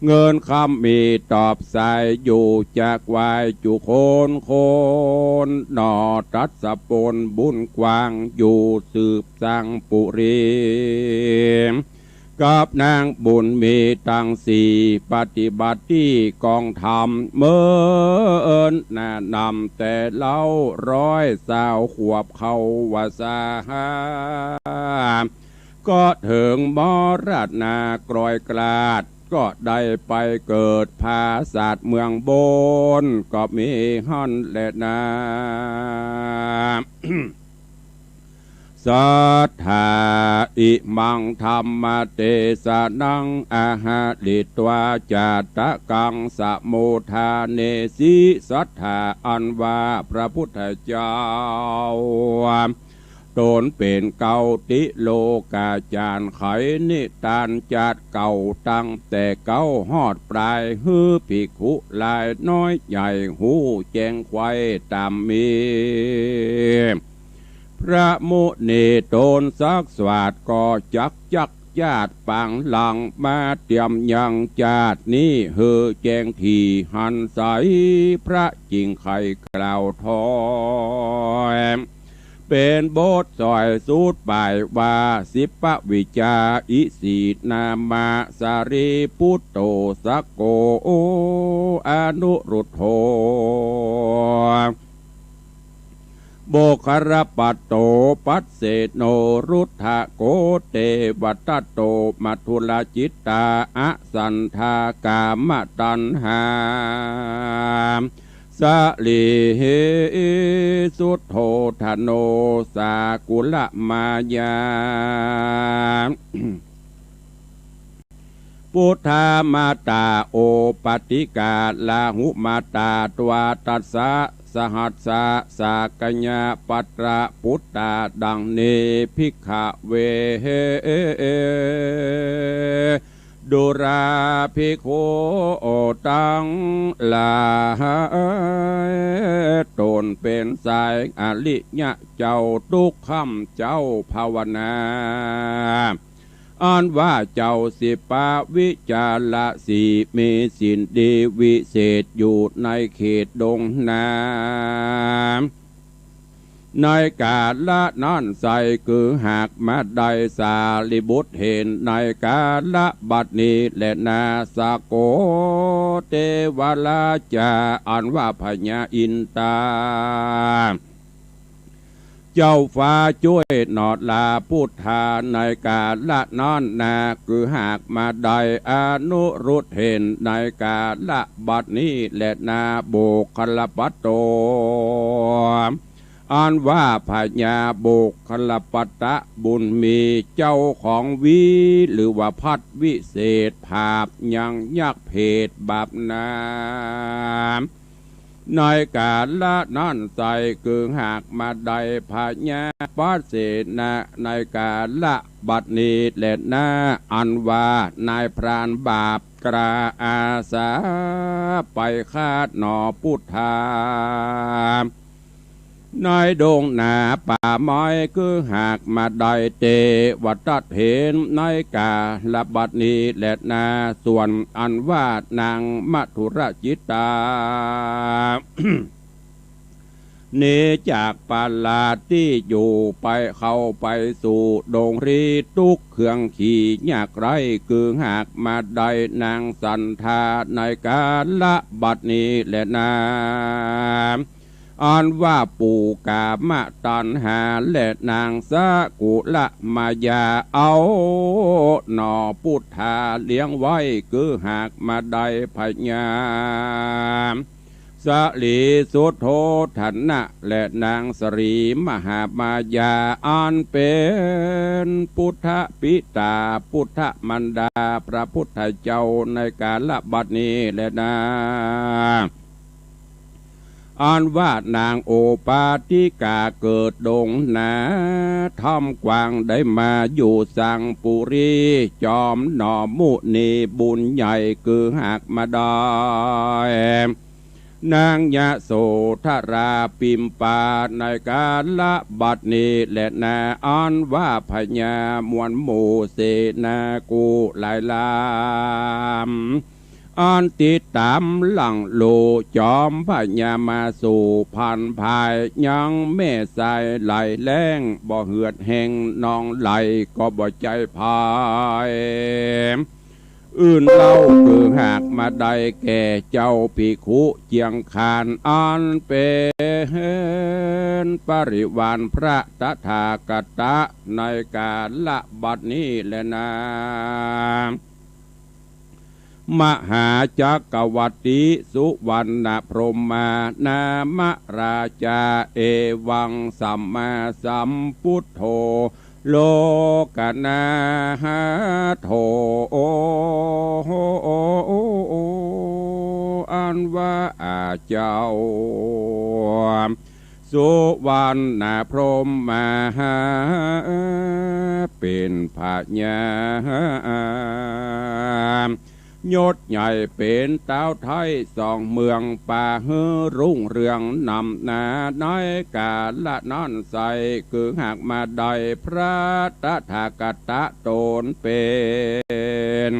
เงินคำมีตอบสายอยู่ จักไหว้จุคนคน หน่อตรัสปนบุญกว้าง อยู่สืบสร้างปุรี กับนางบุญมีตังสี่ ปฏิบัติตี้กองธรรม เมินหน้านำแต่เล่า ร้อยซาวขวบเข้าว่าสาหา ก็เถิงมรณากรอยกลาด ก็ได้ไปเกิดผาสาทเมืองบน ก็มีหั้นแลนา สัทธา อิมังธัมมเตสนัง อะหะริत्वा จาตะกัง สะมุทฐาเนสิ สัทธา อันว่าพระพุทธเจ้า ต๋นเป๋นเก๊าติโลกาจ๋ารย์ ไขนิตานจาติเก่า ตั้งแต่เก๊าฮอดปลาย หื้อภิกขุหลายน้อยใหญ่ ฮู้แจ้งไขว้ต๋ามมี พระมุนีต๋นสักสวาท ก็จักจักจาติปางหลัง มาเตรียมยังจาตินี้ หื้อแจ้งถี่หันใส พระจึงไขกล่าวถอย เป๋นบทสอยสูตรปายว่า สิปปวิจจา อิสีนามะ สารีปุตโต สักโก อนุรุทโธ โมคคัลลปัตโต ปัสเสโน รุทธโก เตวทัตโต มัทธุรจิตตา อสัณถากามตัณหา สะหลีสุทโธทโน สากุลมายา ปุทธามาตา โอปติกา ลาหุมาตา ตวาตัสสะ สหัสสะ สักกยะปัตตะปุตตา ดังนี้ ภิกขเว ดูราภิกขุ ตังหลาย ต๋นเป๋นสายอริยะเจ้า ทุกค่ำเจ้าภาวนา อันว่าเจ้าสิบปวิจารสี มีศีลดีวิเศษอยู่ในเขตดงนา ในกาละนั้นไซร้ คือหากมาได้ สารีบุตรเห็น ในกาละบัดนี้แลนา สะโก เตวราจา อันว่าพญาอินตา เจ้าฟ้าจ้วยหนอลา ปุทธา ในกาละนั้นนา คือหากมาได้ อนุรุทธเห็น ในกาละบัดนี้แลนา โมคคัลลปัตโต อันว่าพญาโมคคัลลปัตตบุญมี เจ้าของวี หรือว่าพัดวิเศษ ผาบยังยักษ์เผดบาปนา ในกาละนั้นไซร้ คือหากมาได้ พญาปัสเสนะ ในกาละบัดนี้แลนา อันว่านายพรานบาปกล้าอาสา ไปฆ่าหนอปุทธา ในดงนาป่าไม้ คือหากมาได้ เตวทัตเห็น ในกาละบัดนี้แลนา ส่วนอันว่านางมัทธุรจิตตา หนีจากประหลาดตี้อยู่ไป เข้าไปสู่ดงรี ตุ๊กเครื่องขี่ยากไร้ คือหากมาได้ นางสัณฐา ในกาละบัดนี้แลนา อันว่าปู่กามตัณหา และนางสะกุลมายา เอาหนอปุทธาเลี้ยงไว้ คือหากมาได้ พญา สะหลีสุทโธทนะ และนางสะหลีมหามายา อันเป๋นปุทธปิตา ปุทธมารดาพระปุทธเจ้า ในกาละบัดนี้แลนา อันว่านางโอปาติกาเกิดดงนา ถ้ำกว้างได้มาอยู่สังปุรี จอมหนอมุนีบุญใหญ่ คือหากมาได้ นางยโสธราปิมปา ในกาละบัดนี้แลนา อันว่าพญามวลหมู่เสนากูหลายลำ อันติดต๋ามหลังโล จอมพญามาสู่พันภาย ยังแม่ทรายไหลแล้ง บ่เหือดแห้ง นองไหลก็บ่ใจ้ภาย อื่นเล่าคือหากมาได้แก่เจ้าภิกขุเจียงคาน อันเป๋นปริวารพระตถาคตะ ในกาละบัดนี้แลนา มหาจักรวรรติสุวรรณพรหมานามราชา เอวังสัมมาสัมพุทโธ โลกนาโถ อันว่าอาเจ้า สุวรรณพรหมมา เป๋นพญา ยศใหญ่เป๋นต๊าวไท้สองเมือง ปาหื้อรุ่งเรืองนำหน้า ในกาละนั้นไส้ คือหากมาได้พระตถาคตะต๋นเป๋น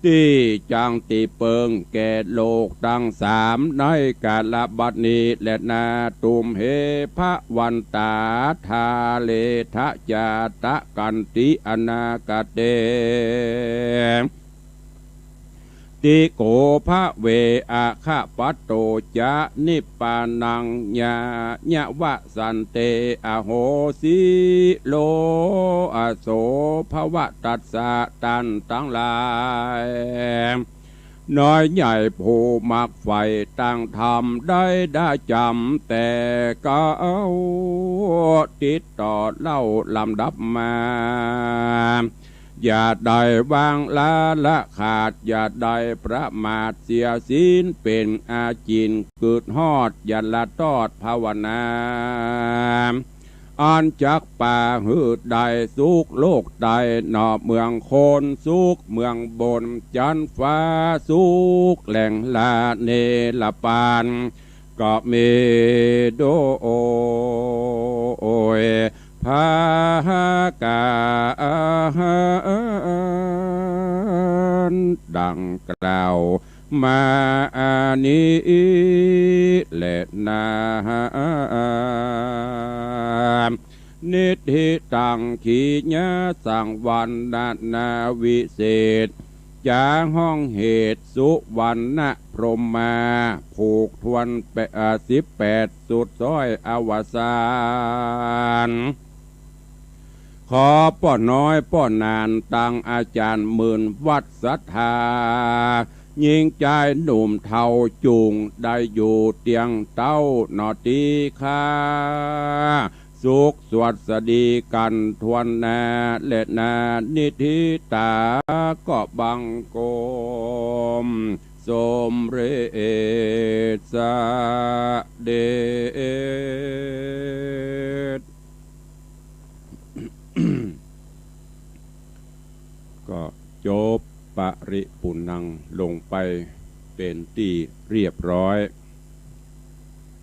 ตี้จั้งตี้เปิงแก่โลกตังสาม ในกาละบัดนี้แลนา ตุมเห ภะวันตา ทาเล ทะ จาตะ กันติ อนาคเต ติโก ภะเว อะคะปะโต จะ นิปปานัง ญา ญะวะ สันเต อโหสิ โล อโส ภะวะ ตัสสะ ต้านตังหลาย น้อยใหญ่ผู้มักใฝ่ตางธรรมได้ดาจ๋ำแต่เก๊า ติดต่อเล่าลำดับมา อย่าได้วางละละขาด อย่าได้ประมาทเสียศีล เป๋นอาจิณกึดฮอด อย่าละตอดภาวนา อันจักปาหื้อได้สุขโลกใต้ หนอเมืองคนสุขเมืองบน จั๊นฟ้าสุขแหล่งละเนรปาน ก็มีโดยผากั๋น ดังกล่าวมานี้แลนา นิทธิตัง ขีณาสังวรรณนาวิเศษ จ๋าฮ้องเหตุสุวรรณพรหมา ผูกทวนแปด เอ่อ สิบแปด สุดซ้อยอวสาน ขอป้อน้อยป้อหนานตังอาจ๋ารย์หมื่นวัดศรัทธา ญิงจายหนุ่มเฒ่าจุ่ง ได้อยู่เตียงเต๊าหนอตี้ข้า สุขสวัสดีกั๋นถ้วนหน้าแลนา นิทธิตาก็บังคมสมเร็จเสด็จ ก็จบปริปุณณังลงไปเป๋นตี้เรียบร้อย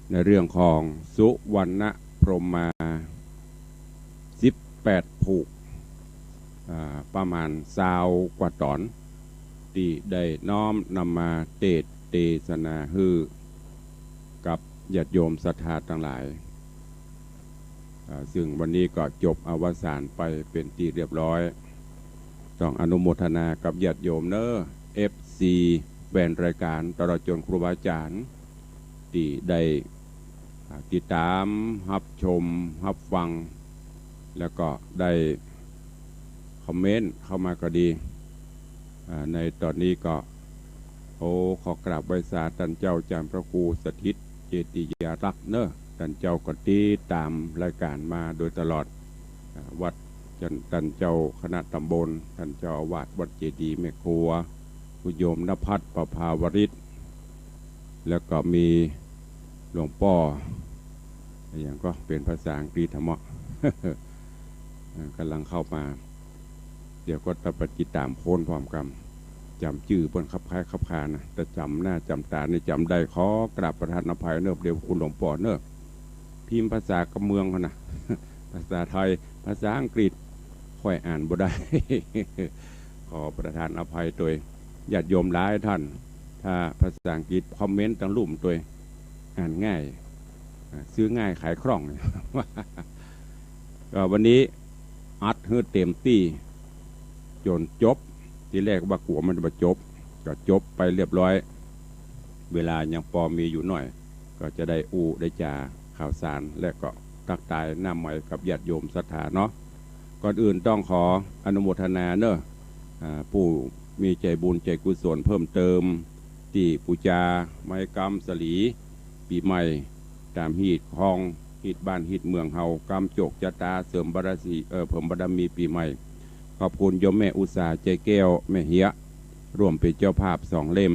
ในเรื่องของสุวรรณพรหมา สิบแปดผูก อ่า ประมาณซาวกว่าต๋อน ตี้ได้น้อมนำมาเตสน์เตสนาหื้อกับญาติโยมศรัทธาตังหลาย อ่า ซึ่งวันนี้ก็จบอวสานไปเป๋นตี้เรียบร้อย ต้องอนุโมทนากับญาติโยมเน้อ เอฟซี แฟนรายก๋าน ตลอดจ๋นครูบาอาจ๋ารย์ ตี้ได้ อ่า ติดต๋าม ฮับชม ฮับฟัง แล้วก็ได้คอมเมนต์เข้ามาก็ดี อ่า ในต๋อนนี้ก็ โอ้ ขอกราบไหว้สาต้านเจ้าอาจ๋ารย์พระครูสถิตเจติยารักษ์เน้อ ต้านเจ้าก็ติดต๋ามรายก๋านมาโดยตลอด อ่า วัด ต้านเจ้าคณะต๋ำบล ต้านเจ้าอาวาสวัดเจดีย์แม่ครัว คุณโยมณภัทร ประภาวริต แล้วก็มีหลวงป้อ อะหยังก็เป๋นภาษาอังกฤษธรรมะ อ่า ก่ำลังเข้ามา เดี๋ยวก็ต้องไปติดต๋ามค้นพร้อมกั๋น จ๋ำจื้อเปิ้นคับคล้ายคับคานะ แต่จ๋ำหน้าจ๋ำต๋านี่จ๋ำได้ ขอกราบประทานอภัยเน้อ เดี๋ยวคุณหลวงป้อเน้อ พิมพ์ภาษากำเมืองเขานะ ภาษาไทย ภาษาอังกฤษ ข้อยอ่านบ่ได้ ขอประทานอภัยตวย ญาติโยมหลายต้าน ถ้าภาษาอังกฤษคอมเมนต์ตังลุ่มตวย อ่านง่าย อ่า ซื้อง่ายขายคล่อง ก็วันนี้อัดหื้อเต๋มตี้จ๋นจบ ตี้แรกว่ากั๋วมันบ่จบ ก็จบไปเรียบร้อย เวลายังปอมีอยู่หน้อย ก็จะได้อู้ได้จ๋าข่าวสาร และก็ตั๊กตายหน้าใหม่กับญาติโยมศรัทธาเนาะ ก่อนอื่นต้องขออนุโมทนาเน้อ อ่า ผู้มีใจ๋บุญใจ๋กุศลเพิ่มเติม ตี้ปู๋จาไม้กำสลี ปี๋ใหม่ ต๋ามฮีตของฮีตบ้านฮีตเมืองเฮา กำโจกจะต๋า เสริมบารมี เอ่อ เพิ่มบารมีปี๋ใหม่ ขอบคุณโยมแม่อุตสาหะ ใจ๋แก้ว แม่เหียะ ร่วมเป๋นเจ้าภาพสองเล่ม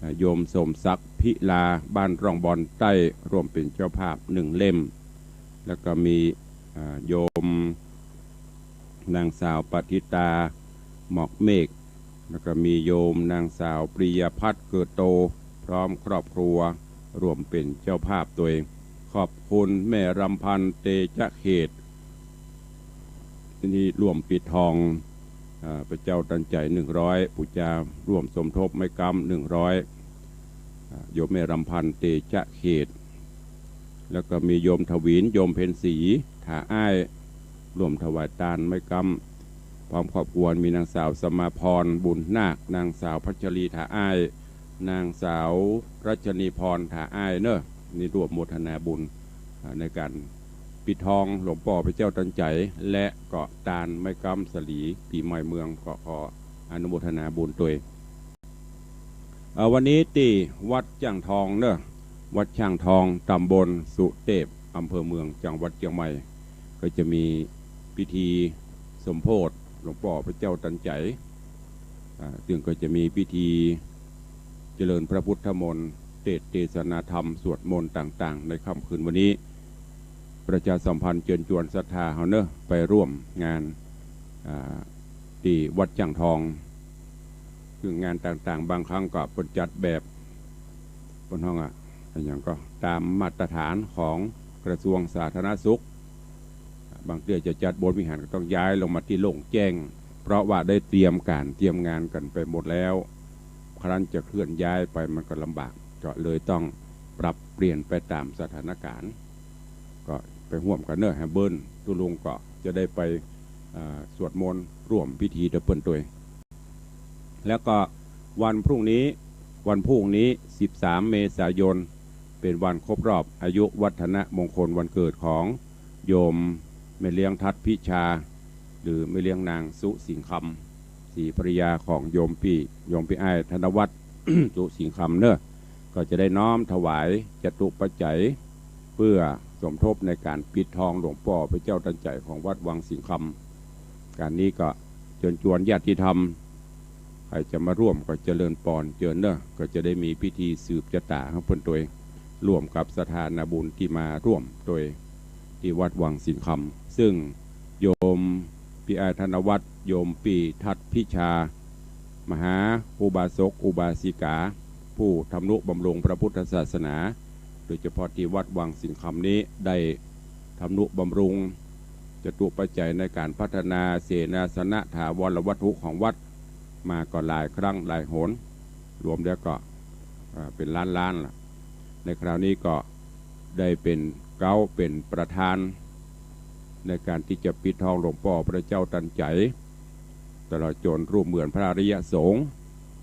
อ่า โยมสมศักดิ์ พิลา บ้านร่องบอนใต้ ร่วมเป๋นเจ้าภาพหนึ่งเล่ม แล้วก็มี อ่า โยมนางสาวปฏิตา หมอกเมฆ แล้วก็มีโยมนางสาวปริยพัฒน์ เกิดโต พร้อมครอบครัว ร่วมเป๋นเจ้าภาพตวย ขอบคุณแม่รำพันธ์ เตจะเขต ตี้ร่วมปิดทอง อ่า พระเจ้าตันใจ๋ หนึ่งร้อย ปู๋จาร่วมสมทบไม้กำ หนึ่งร้อย อ่า โยมแม่รำพันธ์ เตจะเขต แล้วก็มีโยมถวิน โยมเพ็ญศรี ถาอ้าย ร่วมถวายตานไม้กำ พร้อมครอบครัว มีนางสาวสมาพร บุญนาค นางสาวพัชรี ถาอ้าย นางสาวรัชนีพร ถาอ้ายเนาะ นี่ร่วมโมทนาบุญ อ่า ในก๋านปิดทองหลวงป้อพระเจ้าตันใจ๋ และก็ตานไม้ก๊ำสาลีปี๋ใหม่เมือง ก็ขออนุโมทนาบุญตวย เอ่อ วันนี้ตี้วัดจ้างทองเนาะ วัดจ้างทอง ตำบลสุเตพ อำเภอเมือง จังหวัดเจียงใหม่ ก็จะมีพิธีสมโภชหลวงป้อพระเจ้าตันใจ๋ อ่า ซึ่งก็จะมีพิธีเจริญพระพุทธมนต์ เตสน์เตสนาธรรม สวดมนต์ต่างๆ ในค่ำคืนวันนี้ ประชาสัมพันธ์เจิญจวนศรัทธาเฮาเนาะ ไปร่วมงาน อ่า ตี้วัดจ้างทอง ซึ่งงานต่างๆ บางครั้งก็เปิ้นจัดแบบ เปิ้นฮ้องอะ อะหยังก็ต๋ามมาตรฐานของกระทรวงสาธารณสุข บางเตื้อจะจัดบนวิหารก็ต้องย้ายลงมาตี้โล่งแจ้ง เพราะว่าได้เตรียมก๋านเตรียมงานกั๋นไปหมดแล้ว ครั้นจะเคลื่อนย้ายไปมันก็ลำบาก ก็เลยต้องปรับเปลี่ยนไปต๋ามสถานก๋ารณ์ ก็ไปฮ่วมกั๋นเนาะ แหมเปิ้นตุ๊ลุงก็จะได้ไป อ่า สวดมนต์ร่วมพิธีตวยเปิ้นตวย แล้วก็วันพรุ่งนี้ วันพรุ่งนี้ สิบสาม เมษายน เป๋นวันครบรอบอายุวัฒนมงคลวันเกิดของโยมแม่เลี้ยงทัดพิชา หรือแม่เลี้ยงนางสุสิงห์คำ ศรีภรรยาของโยมปี้ โยมปี้อ้ายธนวัฒน์ สุสิงห์คำเนาะ ก็จะได้น้อมถวายจตุปัจจัย เพื่อสมทบในก๋านปิดทองหลวงป้อพระเจ้าตันใจ๋ของวัดวังสิงห์คำ ก๋านนี้ก็เจิญจวนญาติธรรม ใผจะมาร่วมก็เจริญปอนเจิญเนาะ ก็จะได้มีพิธีสืบจะต๋าของเปิ้นตวย ร่วมกับศรัทธานาบุญตี้มาร่วมตวยตี้วัดวังสิงห์คำ ซึ่งโยมปี้อ้ายธนวัฒน์ โยมปี้ทัดพิชา มหาอุบาสกอุบาสิกา ผู้ทำนุบำรุงพระพุทธศาสนา โดยเฉพาะตี้วัดวังสิงห์คำนี้ได้ทำนุบำรุงจตุปัจจัยในก๋านพัฒนาเสนาสนะถาวรวัตถุของวัดมาก็หลายครั้งหลายหน รวมแล้วก็ อ่า เป๋นล้านๆ ละ ในคราวนี้ก็ได้เป๋นเก๊าเป๋นประธาน ในก๋านตี้จะปิดทองหลวงป้อพระเจ้าตันใจ๋ ตลอดจ๋นรูปเหมือนพระอริยสงฆ์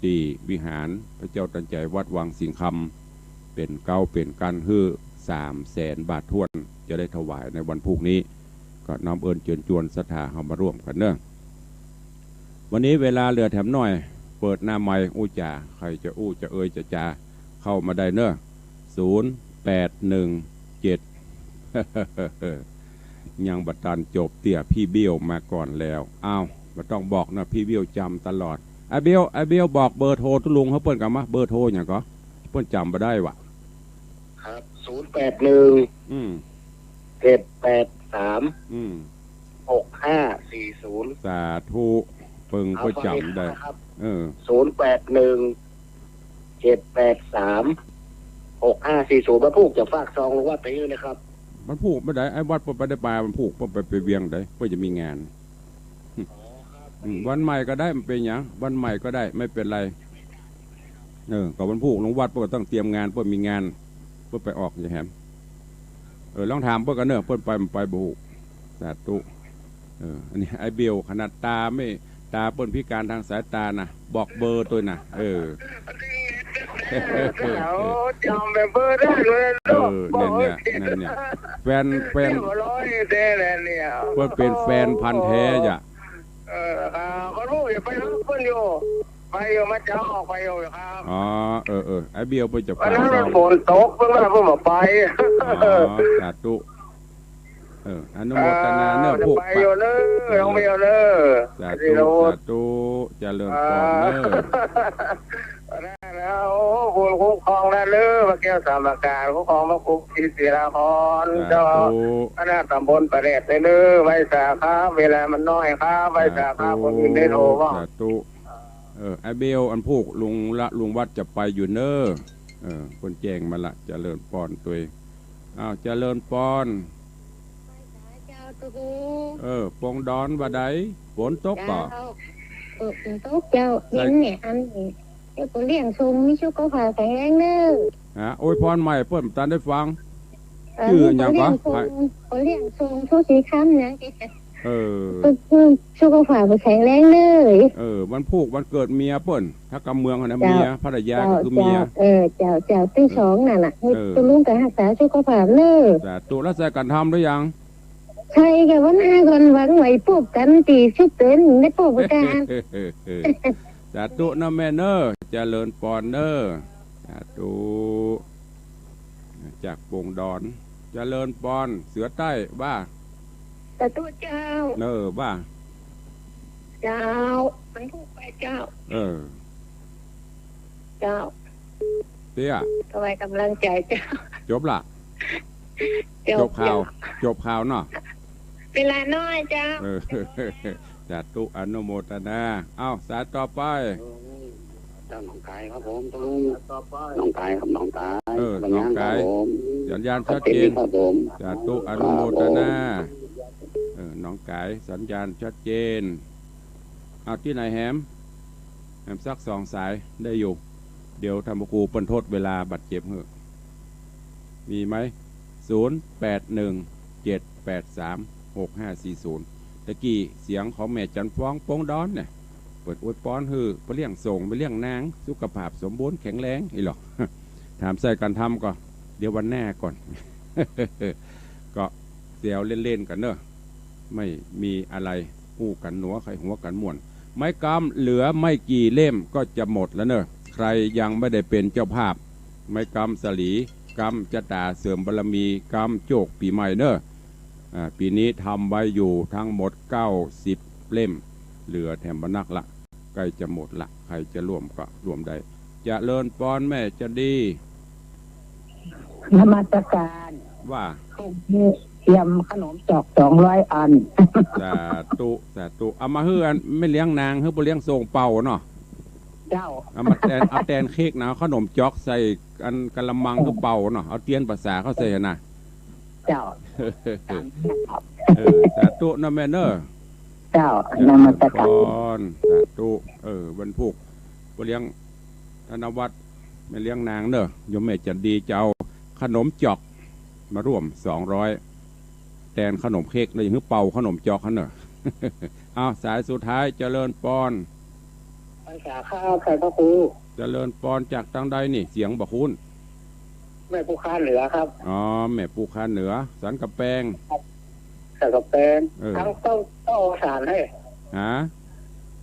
ตี้วิหารพระเจ้าตันใจ๋วัดวังสิงห์คำ เป๋นเก๊าเป๋นกัณฑ์หื้อ สามแสนบาทถ้วน จะได้ถวายในวันพรุ่งนี้ ก็น้อมเอิญเจิญจวนศรัทธาเฮามาร่วมกั๋นเนาะ วันนี้เวลาเหลือแถมหน้อย เปิดหน้าไมค์อู้จ๋า ใผจะอู้จะเอยจะจ๋า เข้ามาได้เนาะ ศูนย์แปดหนึ่งเจ็ด ยังบ่ตันจบเตื้อ ปี้เบี้ยวมาก่อนแล้ว อ้าว บ่ต้องบอกเนาะ ปี้เบี้ยวจ๋ำตลอด ไอ้เบี้ยว ไอ้เบี้ยวบอกเบอร์โทรตุ๊ลุงหื้อเปิ้นก่อมา เบอร์โทรหยังก่อ เปิ้นจ๋ำบ่ได้วะ ครับ ศูนย์แปดหนึ่ง อืม เจ็ดแปดสาม อืม หกห้าสี่ศูนย์ สาธุ เปิ้นก็จ๋ำได้ เอาฟังอีกครั้งนะครับ เออ ศูนย์แปดหนึ่ง เจ็ดแปดสาม หกห้าสี่ศูนย์ วันพูกจะฝากซองลุงวัดไปหื้อนะครับ วันพูกบ่ได้ ไอ้วัดเปิ้นไปได้ปาวันพูก เปิ้นไป ไปเวียงใด เปิ้นจะมีงาน อืม วันใหม่ก็ได้ มันเป๋นหยัง วันใหม่ก็ได้ ไม่เป็นไร เออ ก็วันพูกลุงวัดเปิ้นก็ต้องเตรียมงาน เปิ้นมีงาน เปิ้นไปออกจะแหม เออ ลองถามเปิ้นก่อนเนาะ เปิ้นไปบ่ไปบ่ฮู้ สาธุ เออ อันนี้ไอ้เบล ขนาดตาไม่ ตาเปิ้นพิการทางสายตานะ บอกเบอร์ตวยนะ เออ เอาจ๋ำเป๋นเบอร์ได้เลยเนาะ เออ นั่นเนี่ย นั่นเนี่ย แฟน แฟน เรียบร้อยแต๊เลยเนี่ย เปิ้นเป๋นแฟนพันธุ์แต๊จ้ะ เออ ครับ ก็ฮู้อยู่ ไปฮับเปิ้นอยู่ ไปอยู่ มาเจ๊าออกไปอยู่ครับ อ๋อ เออ เออ ไอ้เบลเปิ้นจะ วันนั้นมันฝนตก เปิ้นว่าเปิ้นบ่ไป อ๋อ สาธุ เออ อนุโมทนาเนาะ อ่า พูก จะไปอยู่เนาะ น้องเบลเนาะ สาธุ สาธุ เจริญพรเนาะ อ่า แล้ว โอ้ บุญคุ้มครองนะเนาะ พระแก้วสามประการ คุ้มครองพระครูศรีศิลาภรณ์ สาธุ เจ้าคณะตำบลป่าแดดเนาะ ไหว้สาครับ เวลามันน้อยครับ ไหว้สาครับ สาธุ คนอื่นได้โทรบ้าง สาธุ เออ ไอ้เบล อันพูกลุงละ ลุงวัดจะไปอยู่เนาะ เออ เปิ้นแจ้งมาละ เจริญปอนตวย อ้าว เจริญปอน เจ้าตุ๊ก เออ ปงดอนว่าใด ฝนตกบ่ เจ้า ฝนตกเจ้า ใส่ เย็นเนี่ย อันนี้ เดี๋ยวก็เลี้ยงส่ง มีสุขภาพแข็งแรงเนาะ ฮะ อวยพรใหม่เปิ้นบ่ทันได้ฟัง เออ จื้อหยังวะ ก็เลี้ยงส่ง ก็เลี้ยงส่ง โชติคำเนี่ย เออ สุขภาพแข็งแรงเน่อ เออ วันพูกวันเกิดเมียเปิ้น ถ้ากำเมืองหั้นนะ เจ้า เมีย ภรรยา เจ้า ก็คือเมีย เจ้า เออ เจ้า เจ้า ตี้สองนั่นน่ะ เออ ตุ๊ลุงก็ฮักษาสุขภาพเน่อ สาธุ แล้วใส่กั๋นธรรมหรือยัง ใส่ก่ะ วันหน้าก่อน หวังไหวปบกั๋นตี้สุดเกิน ได้ปบกั๋น สาธุนะแม่เน่อ เจริญปอนเน่อ สาธุ จากปงดอน เจริญปอน เสือใต้ ว่า สาธุเจ้า เออ ว่า เจ้า มันพูดไปเจ้า เออ เจ้า เตี้ย ถวายก๋ำลังใจ๋เจ้า จบละ จบ จบข่าว เจ้า จบข่าวเนาะ เวลาน้อยเจ้า เออ สาธุ อนุโมทนา เอ้า สายต่อไป จากหนองคายครับผม ตุ๊ลุง หนองคายครับ หนองคาย เออ หนองคาย สัญญาณชัดเจนครับผม สาธุ อนุโมทนา ครับผม เออ หนองคาย สัญญาณชัดเจน เอา ตี้ไหนแหม แหมสักสองสายได้อยู่ เดี๋ยวท่านพระครูเปิ้นทดเวลาบาดเจ็บเหอะ มีไหม ศูนย์แปดหนึ่ง เจ็ดแปดสาม หกห้าสี่ศูนย์ ตะกี้เสียงของแม่จันทร์ฟอง ปงดอนเนี่ย เปิ้นอวยปอนหื้อป้อเลี้ยงโส่ง แม่เลี้ยงนาง สุขภาพสมบูรณ์แข็งแรง อี้หรอ ถามใส่กั๋นธรรมก็ เดี๋ยววันหน้าก่อน ก็แซวเล่นๆ กั๋นเน่อ ไม่มีอะไร อู้กั๋นหนัว ใค่หัวกั๋นม่วน ไม้กำเหลือไม่กี่เล่มก็จะหมดแล้วเน่อ ใครยังไม่ได้เป็นเจ้าภาพ ไม้กำสลี กำจะต๋าเสริมบารมี กำโจกปี๋ใหม่เน่อ อ่า ปี๋นี้ทำไว้อยู่ทั้งหมดเก้าสิบเล่ม เหลือแถมบ่นักละ ใก้จะหมดละ ใครจะร่วมก็ร่วมได้ เจริญปอนแม่จันดี นมัสการ ว่า พรุ่งนี้เตรียมขนมจอกสองร้อยอัน สาธุ สาธุ เอามาหื้ออันแม่เลี้ยงนาง หื้อป้อเลี้ยงโส่งเป่าเนาะ เจ้า เอามาแตน เอาแตนเค้กนะ เอาขนมจอกใส่อันกะละมังหื้อเป่าเนาะ เอาเตียนภาษาเข้าใส่นะ เจ้า เออ สาธุเนาะแม่เนาะ เจ้า นมัสการ เจริญปอน สาธุ เออ วันพูก ป้อเลี้ยงธนวัฒน์ แม่เลี้ยงนางเนาะ โยมแม่จันดีจะเอาขนมจอกมาร่วมสองร้อย แตนขนมเค้ก แล้วยังหื้อเป่าขนมจอกหั้นเนาะ เอา สายสุดท้าย เจริญปอน พรรษาครับ ใคร่พระครู เจริญปอน จากตางใดนี่ เสียงบ่คุ้น แม่ปูคาเหนือครับ อ๋อ แม่ปูคาเหนือ สันกำแปง ครับ สันกำแปง เออ ตังต้อง ต้องเอาสารให้ ฮะ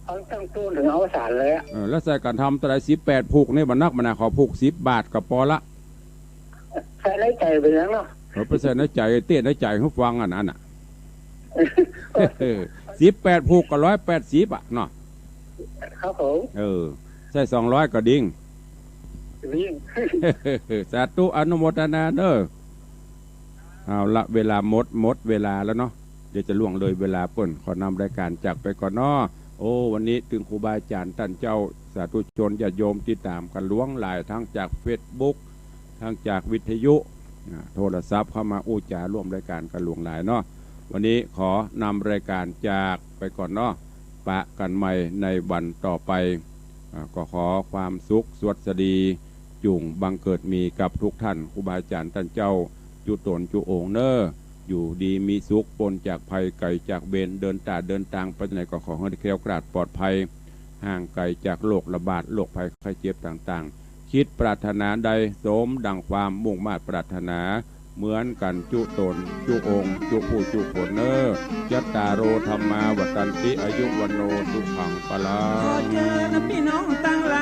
ตังต้องตู้นถึงเอาสารเลยอะ เออ แล้วใส่กั๋นธรรมเต้าใด สิบแปดผูกนี่ บ่นักบ่หนา ขอผูกสิบบาทก็ปอละ ใส่ในใจ๋เป๋นหยังเนาะ เออ ไปใส่ในใจ๋ เต้นในใจ๋หื้อฟังอันนั้นน่ะ สิบแปดผูกก็ร้อยแปดสิบอะเนาะ ครับผม เออ ใส่สองร้อยก็ดิ้ง ดิ้ง สาธุ อนุโมทนาเน่อ เอาละ เวลาหมด หมดเวลาแล้วเนาะ เดี๋ยวจะล่วงเลยเวลาเปิ้น ขอนำรายก๋านจากไปก่อนเนาะ โอ้ วันนี้ตึงครูบาอาจ๋ารย์ต้านเจ้า สาธุชนญาติโยมติดต๋ามกั๋นหลวงหลาย ทั้งจากเฟซบุ๊ก ทั้งจากวิทยุ อ่า โทรศัพท์เข้ามาอู้จ๋าร่วมรายก๋านกั๋นหลวงหลายเนาะ วันนี้ขอนำรายก๋านจากไปก่อนเนาะ ปะกั๋นใหม่ในวันต่อไป อ่า ก็ขอความสุขสวัสดี จุ่งบังเกิดมีกับทุกท่าน ครูบาอาจ๋ารย์ต้านเจ้า จุ๊ต๋นจุ๊องค์เน่อ อยู่ดีมีสุข ป๊นจากภัยไก๋จากเวร เดินต๋าเดินตางไปไหนก็ขอหื้อได้แคล้วคลาดปลอดภัย ห่างไก๋จากโรคระบาด โรคภัยไข้เจ็บต่างๆ คิดปรารถนาใดสมดังความมุ่งมาดปรารถนา เหมือนกั๋นจุ๊ต๋นจุ๊องค์ จุ๊ผู้จุ๊คนเน่อ จัตตาโร ธัมมา วัฑฒันติ อายุ วัณโณ สุขัง พลัง ขอเจิญพี่น้องตังหล